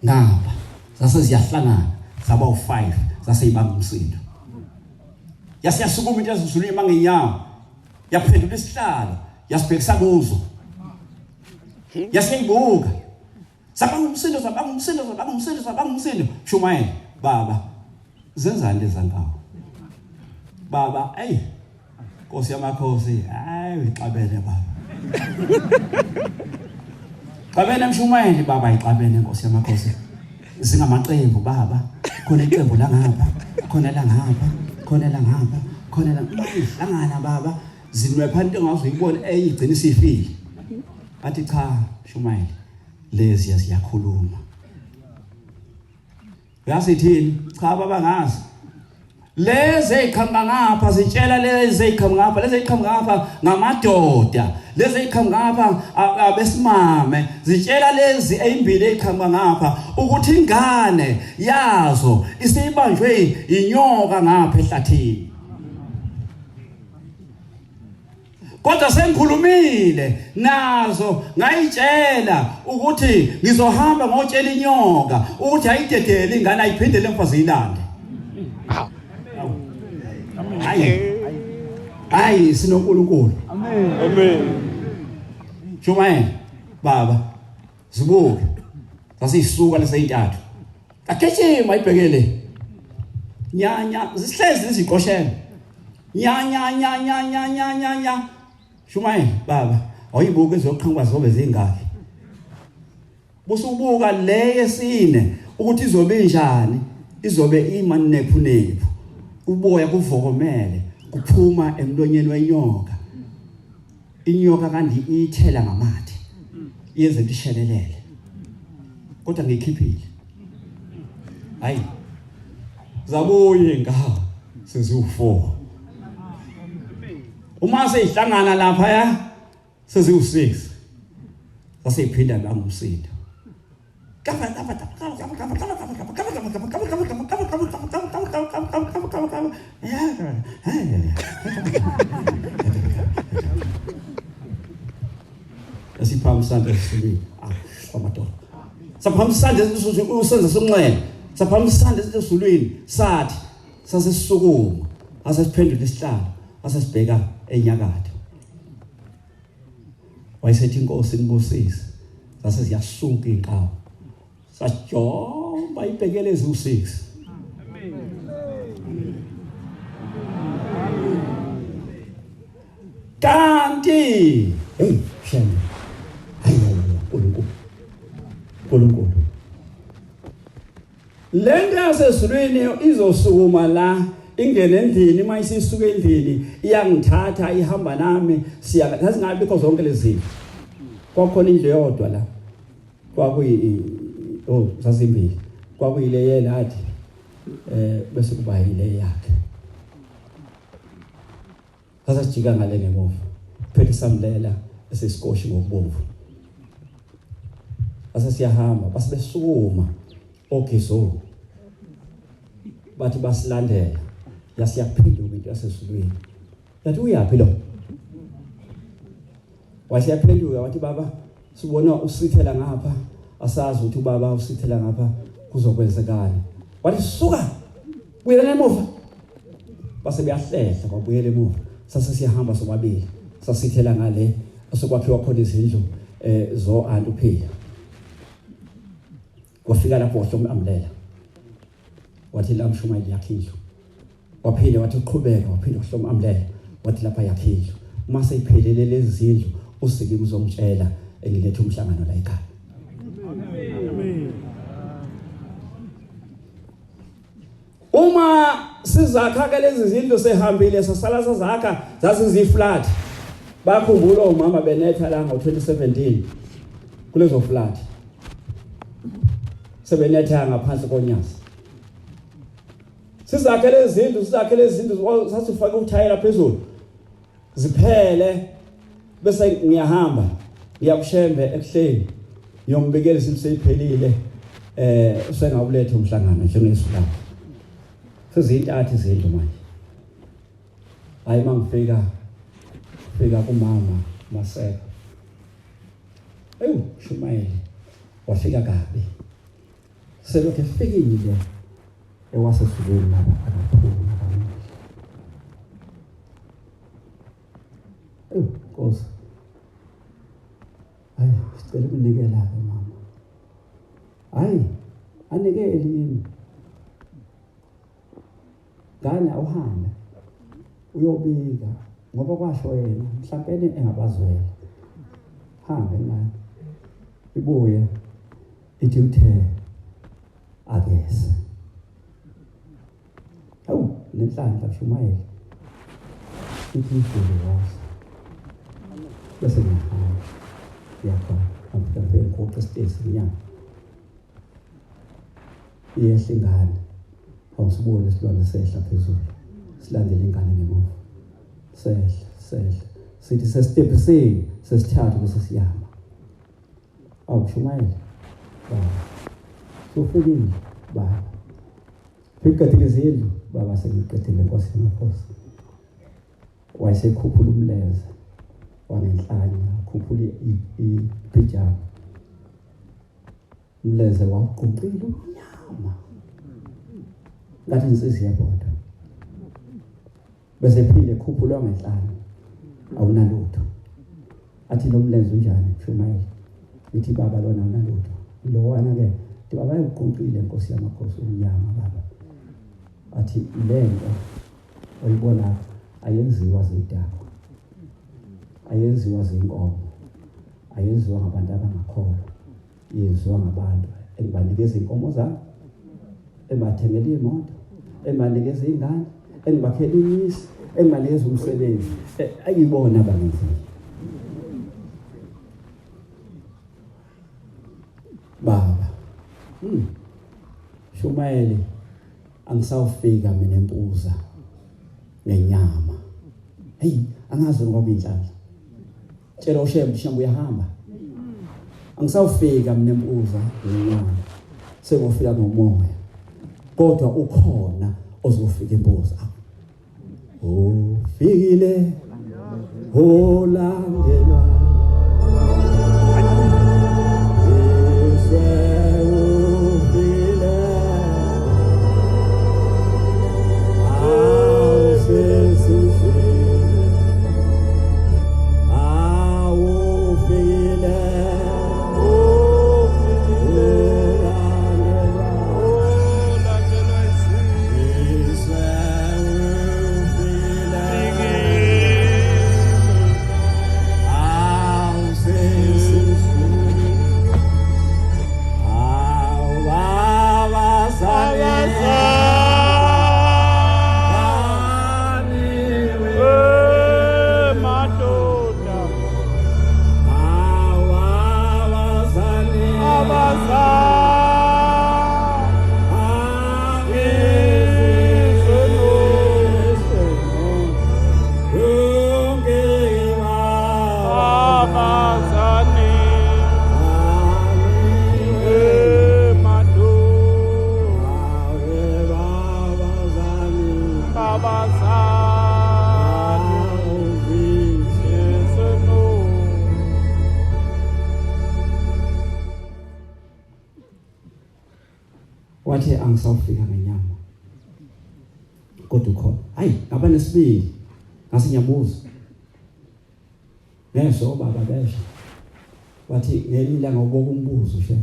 ngapha zase ziyahlangana zaba u5 zase ibanga umsindo yase yasukuma into ezizulwini mangenyawo yaphendula isihlalo yasibhekisa kuzo yase ibuka zabanga umsindo zabanga umsindo zabanga umsindo zabanga umsindo shumayela baba zenzani lezi nkawu baba eyi Nkosi yamakhosi hayi uyixabene baba xabene mshumayeli baba ixabene Nkosi yamakhosi zingamaqembu baba khona iqembu langapha khona langapha khona langapha khona la hlangana baba zinwepha into engaze uyibone eyigcina isifile bathi cha shumayeli lezi ziyakhuluma Uyazi ithini? Cha baba ngazi. Lezi eziqhamuka ngapha zitshela lezi eziqhamuka ngapha, lezi eziqhamuka ngapha ngamadoda, lezi eziqhamuka ngapha abesimame, zitshela lezi ezimbili eziqhamuka ngapha ukuthi ingane yazo isibanjwe inyoka ngapha ehlathini. Kodwa sengikhulumile nazo ngayitshela ukuthi ngizohamba ngotshela inyoka ukuthi ayidedele ingane ayiphindele emva ziyilande. Hayi. Hayi sinoNkulunkulu. Amen. Amen. Shumayela baba zibuke. Sasiyisuka leseyintathu. Agijima ibhekele. Nya nya zihlezi iziqoshela. Nya nya nya nya nya nya nya nya. Shumayela baba, awuyibuka izoqhamuka zobe zingaki. Busubuka le yesine ukuthi izobe injani, izobe imanephu nephu. Uboya kuvokomele kuphuma emlonyeni wenyoka. Inyoka kanti iyithela ngamathe. Yenze ishelelele. Kodwa ngiyikhiphile. Hayi. Zabuye inkawu seziwu4. Uma seyihlangana lapha ya seziwu6. Saseyiphinda la ngumsindo. Asiphambi isandla esizulwini. Ah, amadoda. Saphambi isandla usenza sonxele. Saphambi isandla esizulwini sathi sasesukuma asesiphendula isihlalo asesibheka enyakatho. Wayesethi inkosi inibusise. Zase ziyasuka inkawu. Sajomba ibhekele eziwu6. Kanti hey shame. Hayi hayi uNkulunkulu. uNkulunkulu. Lento yasezulwini izosukuma la ingene endlini uma isisuka endlini iyangithatha ihamba nami siya sasingabikho zonke lezi zinto kwakhona indlu eyodwa la kwakuyi oh zazimbili kwakuyile yelathi eh bese kuba yile yakhe Sasijika ngale ngemuva. Phethe isambulela esisikoshi ngokubomvu. Sase siyahamba base besukuma ogizo. Bathi basilandela. Yasiyaphenduka into yasezulwini. Yathi uyaphi lo? Wasiyaphenduka wathi baba sibona usithela ngapha asazi ukuthi ubaba usithela ngapha kuzokwenzekani. Wathi suka buyela emuva. Base beyahlehla babuyela emuva. Sase siyahamba sobabili. Sasithela ngale osekwakhiwa khona izindlu eh zo anti uphila. Kwafika lapho wahloma amlela. Wathi la mshumayeli yakhe indlu. Waphinde wathi uqhubeka waphinde wahloma amlela. Wathi lapha yakhe indlu. Uma seyiphelele lezi zindlu uSikimu uzongitshela engilethe umhlangano la ekhaya. Amen. Uma sizakha ke lezi zindlu sehambile sasala sazakha zaziziflat. Bakhumbula omama benetha la ngo-2017 kulezo flat. Sebenetha ngaphansi konyazi. Sizakhe lezi zindlu sizakhe lezi zindlu sasifaka uthayela phezulu. Ziphele bese ngiyahamba ngiyakushembe ekuhleni ngiyombikela isinto seyiphelile eh usengawuletha umhlangano njengesu lakhe sezintathu izindlu manje hayi mangifika fika kumama Maseko ewu shumayeli wafika kabi selokhu efikile ewasezulwini laba akaphumi akamuhle ewu nkosi hayi sicela ukunikela-ke mama hayi anikeli yini ngane awuhambe uyobika ngoba kwasho yena mhlampeni engabazwela hambe ngane ibuye ithi uthe akese hawu nenhlanhla shumayela ithi ifulu wazi bese ngiyahamba ngiyakhona ngafika ngifike ngiguqe esitezi nginyanga iyehla ingane awusibone isilwane sehla phezulu silandele ingane ngemuva sehla sehla sithi sesitebhisini sesithathu bese siyama awushumayela baba sofikile baba ngiqedile izindlu baba sengiqedile nkosi yamakhosi wayesekhuphula umlenze wangenhlanye akhuphula ipijama umlenze wawugqoqile umnyama ngathi insizi yebhodo bese phinde khuphulwa ngenhlanye awunalutho athi lo mlenze unjani shumayela ngithi baba lona awunalutho lowana ke thi baba uguqile nkosi yamakhosi umnyama baba athi lento oyibona ayenziwa zidakwa ayenziwa zinkomo ayenziwa ngabantu abangakholwa yenziwa ngabantu engibanikeza inkomo zami ebathengela imoto ebanikeza ingane Engibakhela imizi, engibanikeza umsebenzi, ayibona abangenzile. Baba. Shumayeli angisawufika mina empuza ngenyama. Hey, angazi ngoba inhlanhla. Tshela uShembe, Shembe uyahamba. Angisawufika mina empuza ngenyama. Sengofika ngomoya. Kodwa ukhona ozofika empuza. Ufikile olandelwa Wathi angisawufika ngenyama kodwa ukhona. Hayi, ngaba nesibindi ngase ngiyabuza ngeso baba besho, wathi ngelinye ilanga uboka umbuzo shema.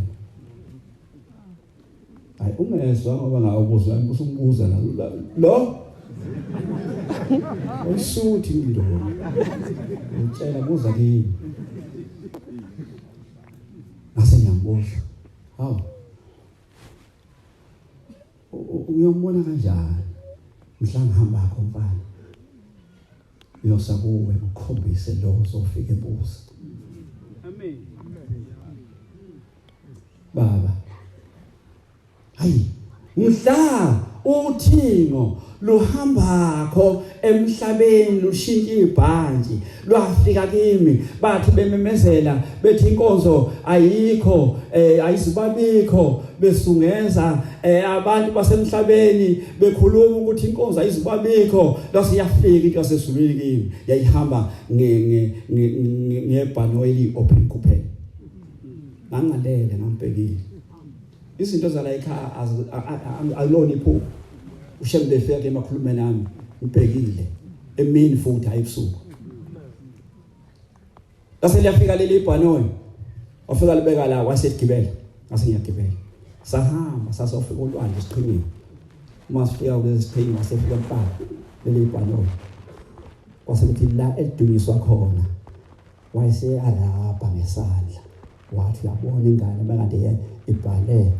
Hayi, ungezwa ngoba ngawubuza usumbuza la lo uyisuthi indoda utshela buza kimi. Ngase ngiyambuza, hawu, uyombona kanjani mhla ngihamba kho mfana, uyosa kuwe ukhombise lo uzofika embuza. Amen baba. Hayi, mhla uthingo luhambakho emhlabeni lushintsha ibhantshi lwafika kimi, bathi bememezela bethi inkonzo ayikho, ayizubabikho, besungeza abantu basemhlabeni bekhuluma ukuthi inkonzo ayizubabikho, lase yafika into yasezulwini kimi, yayihamba ngebhanoyi eli-open kuphela. Ngangalele ngambhekile izinto zala ekhaya alona iphupho. Ushembe befika ke emakhulumeni ami ngibhekile emini futhi hayi ebusuku. Lase liyafika leli ibhanoyi, wafika libeka la, waseligibela, ngase ngiyagibela. Sahamba sasofika olwandle esiqhingini. Uma sifika kulesi siqhingi wasefika empaka leli ibhanoyi, kwase kuthi la elidunyiswa khona wayeseyarabha ngesandla, wathi uyabona ingane bekade ibhale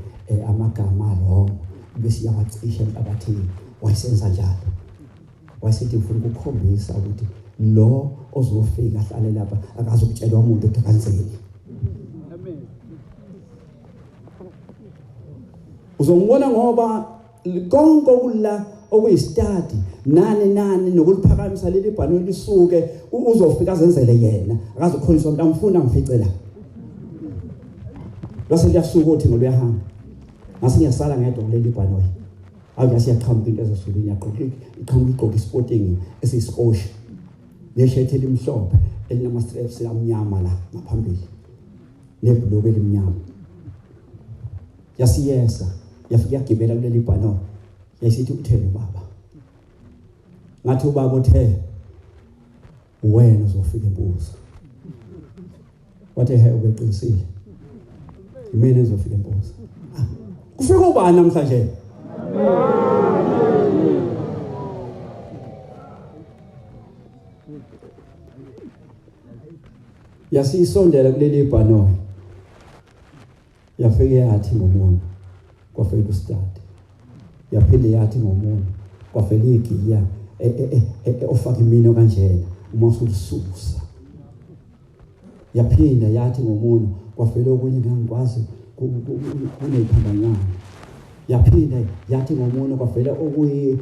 amagama wrong, bese iyawacisha emhlabathini. Wayesenza njalo, wayesethi ngifuna ukukhombisa ukuthi lo ozofika ahlale lapha akazukutshelwa umuntu ukuthi akanzeni. Amen. Uzongibona ngoba konke okula okuyistadi nani nani nokuliphakamisa leli bhanoyi lisuke, uzofika azenzele yena, akazukhonjiswa umuntu amfuna ngifice la. Lase liyasuka uthi ngoluyahamba, ngase ngiyasala ngedwa kuleli bhanoyi. Awu, ngase yaqhamuka into ezosulini, yaqoqa iqhamuka igqoka isporting esiyisikosha neshethi elimhlophe elinama straps amnyama la ngaphambili nebhuluku elimnyama. Yasiyesa yafika yagibela kuleli bhanoyi, yayisithi utheni ubaba? Ngathi ubaba uthe wena uzofika empuza. Wathi he, ubeqinisile, imina engizofika empuza. Kufika ubani namhlanje? Yasiyisondela kuleli bhanoyi, yafike yathi ngomuntu, kwafika usitadi, yaphinde yathi ngomuntu, Kwavela igiya e, e, e, ofaka imino kanjena uma usulisusa. Yaphinda yathi ngomuno kwavela okunye ngangikwazi kuneyiphambanyana. Yaphinda yathi ngomuno kwavela okuyi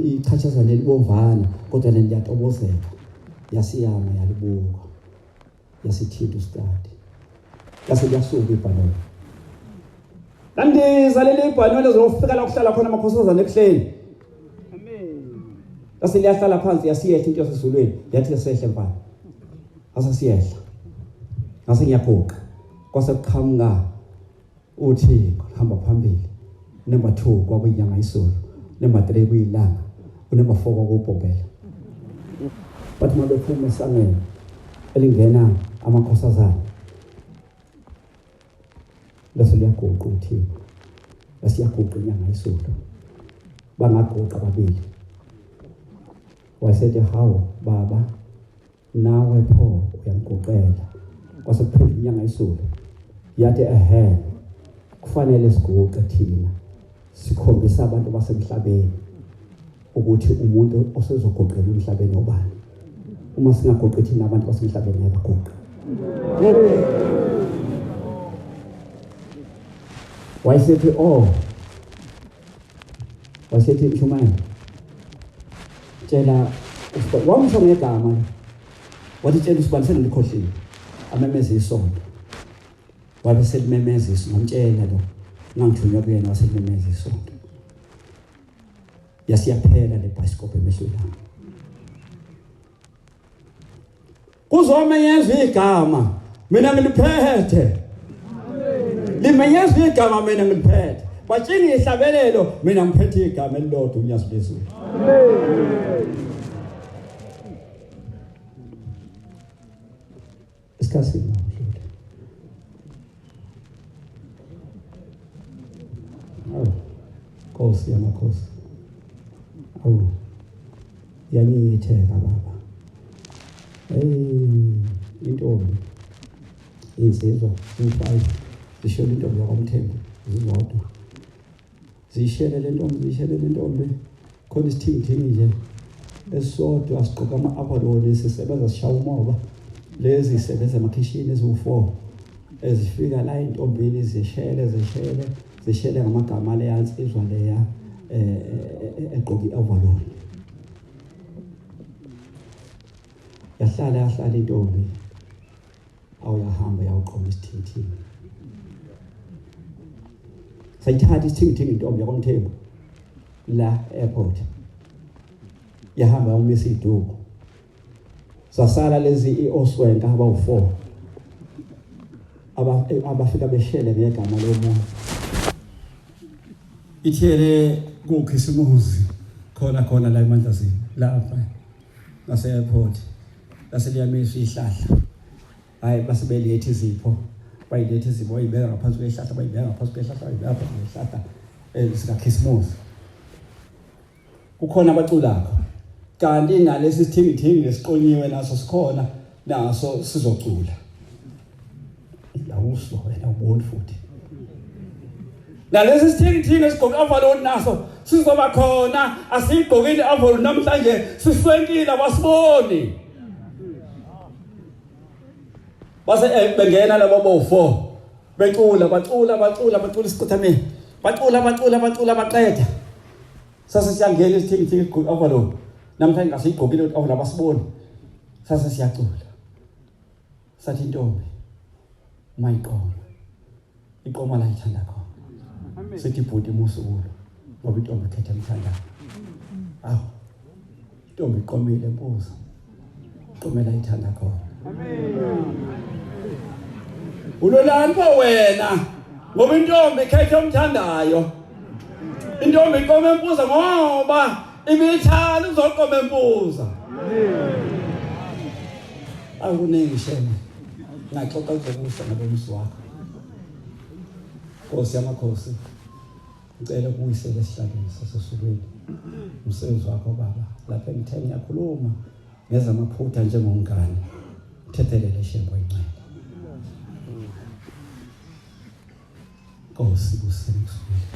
ichachazana elibomvana kodwa leliyatobozeka. Yasiyama yalibuka. Yasithinta usikade. Yase liyasuka ibhanoyi. Landiza leli ibhanoyi lizofika la kuhlala khona amakhosazana ekuhleni. Lase liyahlala phansi yasiyehla into yasezulwini yathi yasehle mfana. Ngase siyehla. Ngase ngiyaguqa. Kwase kuqhamuka uthi hamba phambili. Number 2 kwakuyinyanga isulu. Number 3 kuyilanga. Unumber 4 kwakubhombela. Bathi mabephuma esangweni elingena amakhosazana. Lase liyaguqa uThixo. Lasiyaguqa inyanga isulu. Bangaguqa babili. Wayesethi hawu baba nawe pho uyamguqela. Kwase kuphendula inyanga isulu. Yathi ehe kufanele siguqe thina sikhombisa abantu basemhlabeni ukuthi umuntu osezoguqela emhlabeni obani. Uma singaguqi thina abantu basemhlabeni ngeke baguqe. Wayesethi oh wayesethi Mshumayeli tshela wamsho ngegama wathi tshela usibani sengilikhohliwe amemeze isonto wabe selimemeza isonto ngamtshela lo ngangithunywa kuyena waselimemeza isonto yasiyaphela le bhayisikobho emehlweni ami kuzomenyezwa igama mina ngiliphethe limenyezwa igama mina ngiliphethe batshinga ihlabelelo mina ngiphethe igama elilodwa unyazi lwezulu isikhathi singadlule awu nkosi yamakhosi awu yanyinyitheka baba hey intombi insizwa u-five zishela intombi yakwamthembu zizodwa ziyishele le ntombi ziyishele le ntombi khona isithingithingi nje esisodwa sigqoka ama-avaloni sisebenza sishaya umoba lezi zisebenza emakhishini eziwu-four ezifika la entombini zishele zishele zishele ngamagama aleya nsizwa leya eh, eh, eh, egqoka i-avaloni yahlala yahlala intombi awuyahamba yawuqoma isithingithingi sayithatha isithingithingi intombi yakwamthembu la airport yahamba yawumisa iduku sasala lezi ioswenka abawu-4 abafika beshele ngegama lomuntu ithele kukhisimuzi khona khona la emandlazini lapha ngase-airport lase liyamiswa ihlahla hayi base beletha izipho bayiletha izipho bayibeka ngaphansi kwehlahla bayibeka ngaphansi kwehlahla bayibeka ngaphansi kwehlahla eh, sikakhisimusi kukhona abaculakho kanti nalesi sithingithingi esiqonyiwe naso sikhona naso sizocula yawuswa wena uboni futhi nalesi sithingithingi esigqoke avaloni naso sizoba khona asiyigqokile avaloni namhlanje siswenkile abasiboni base eh, bengena labo bofo becula bacula bacula bacula isiquthameni bacula bacula bacula baqeda sase siyangena isithingithingi igqoke avaloni namhlanje ngasiyigqokile avaloni abasiboni sase siyacula sathi intombi uma iqoma iqoma la ithanda khona sithi ibhuti musukulo ngoba intombi ikhetha emthandayo awu intombi iqomile mpuza iqomela ithanda khona ulolani pho wena ngoba intombi ikhetha omthandayo intombi iqoma empuza ngoba ibithanda uzoqoma empuza akuningi shema ngaxoxa kuzokusa ngalo mzi wakho Nkosi yamakhosi ngicela ukubuyisela esihlalweni sasesukwini umsebenzi wakho baba lapha engithe ngiyakhuluma ngezamaphutha njengomngane thethelele shembo incele Nkosi kuseni kusukile.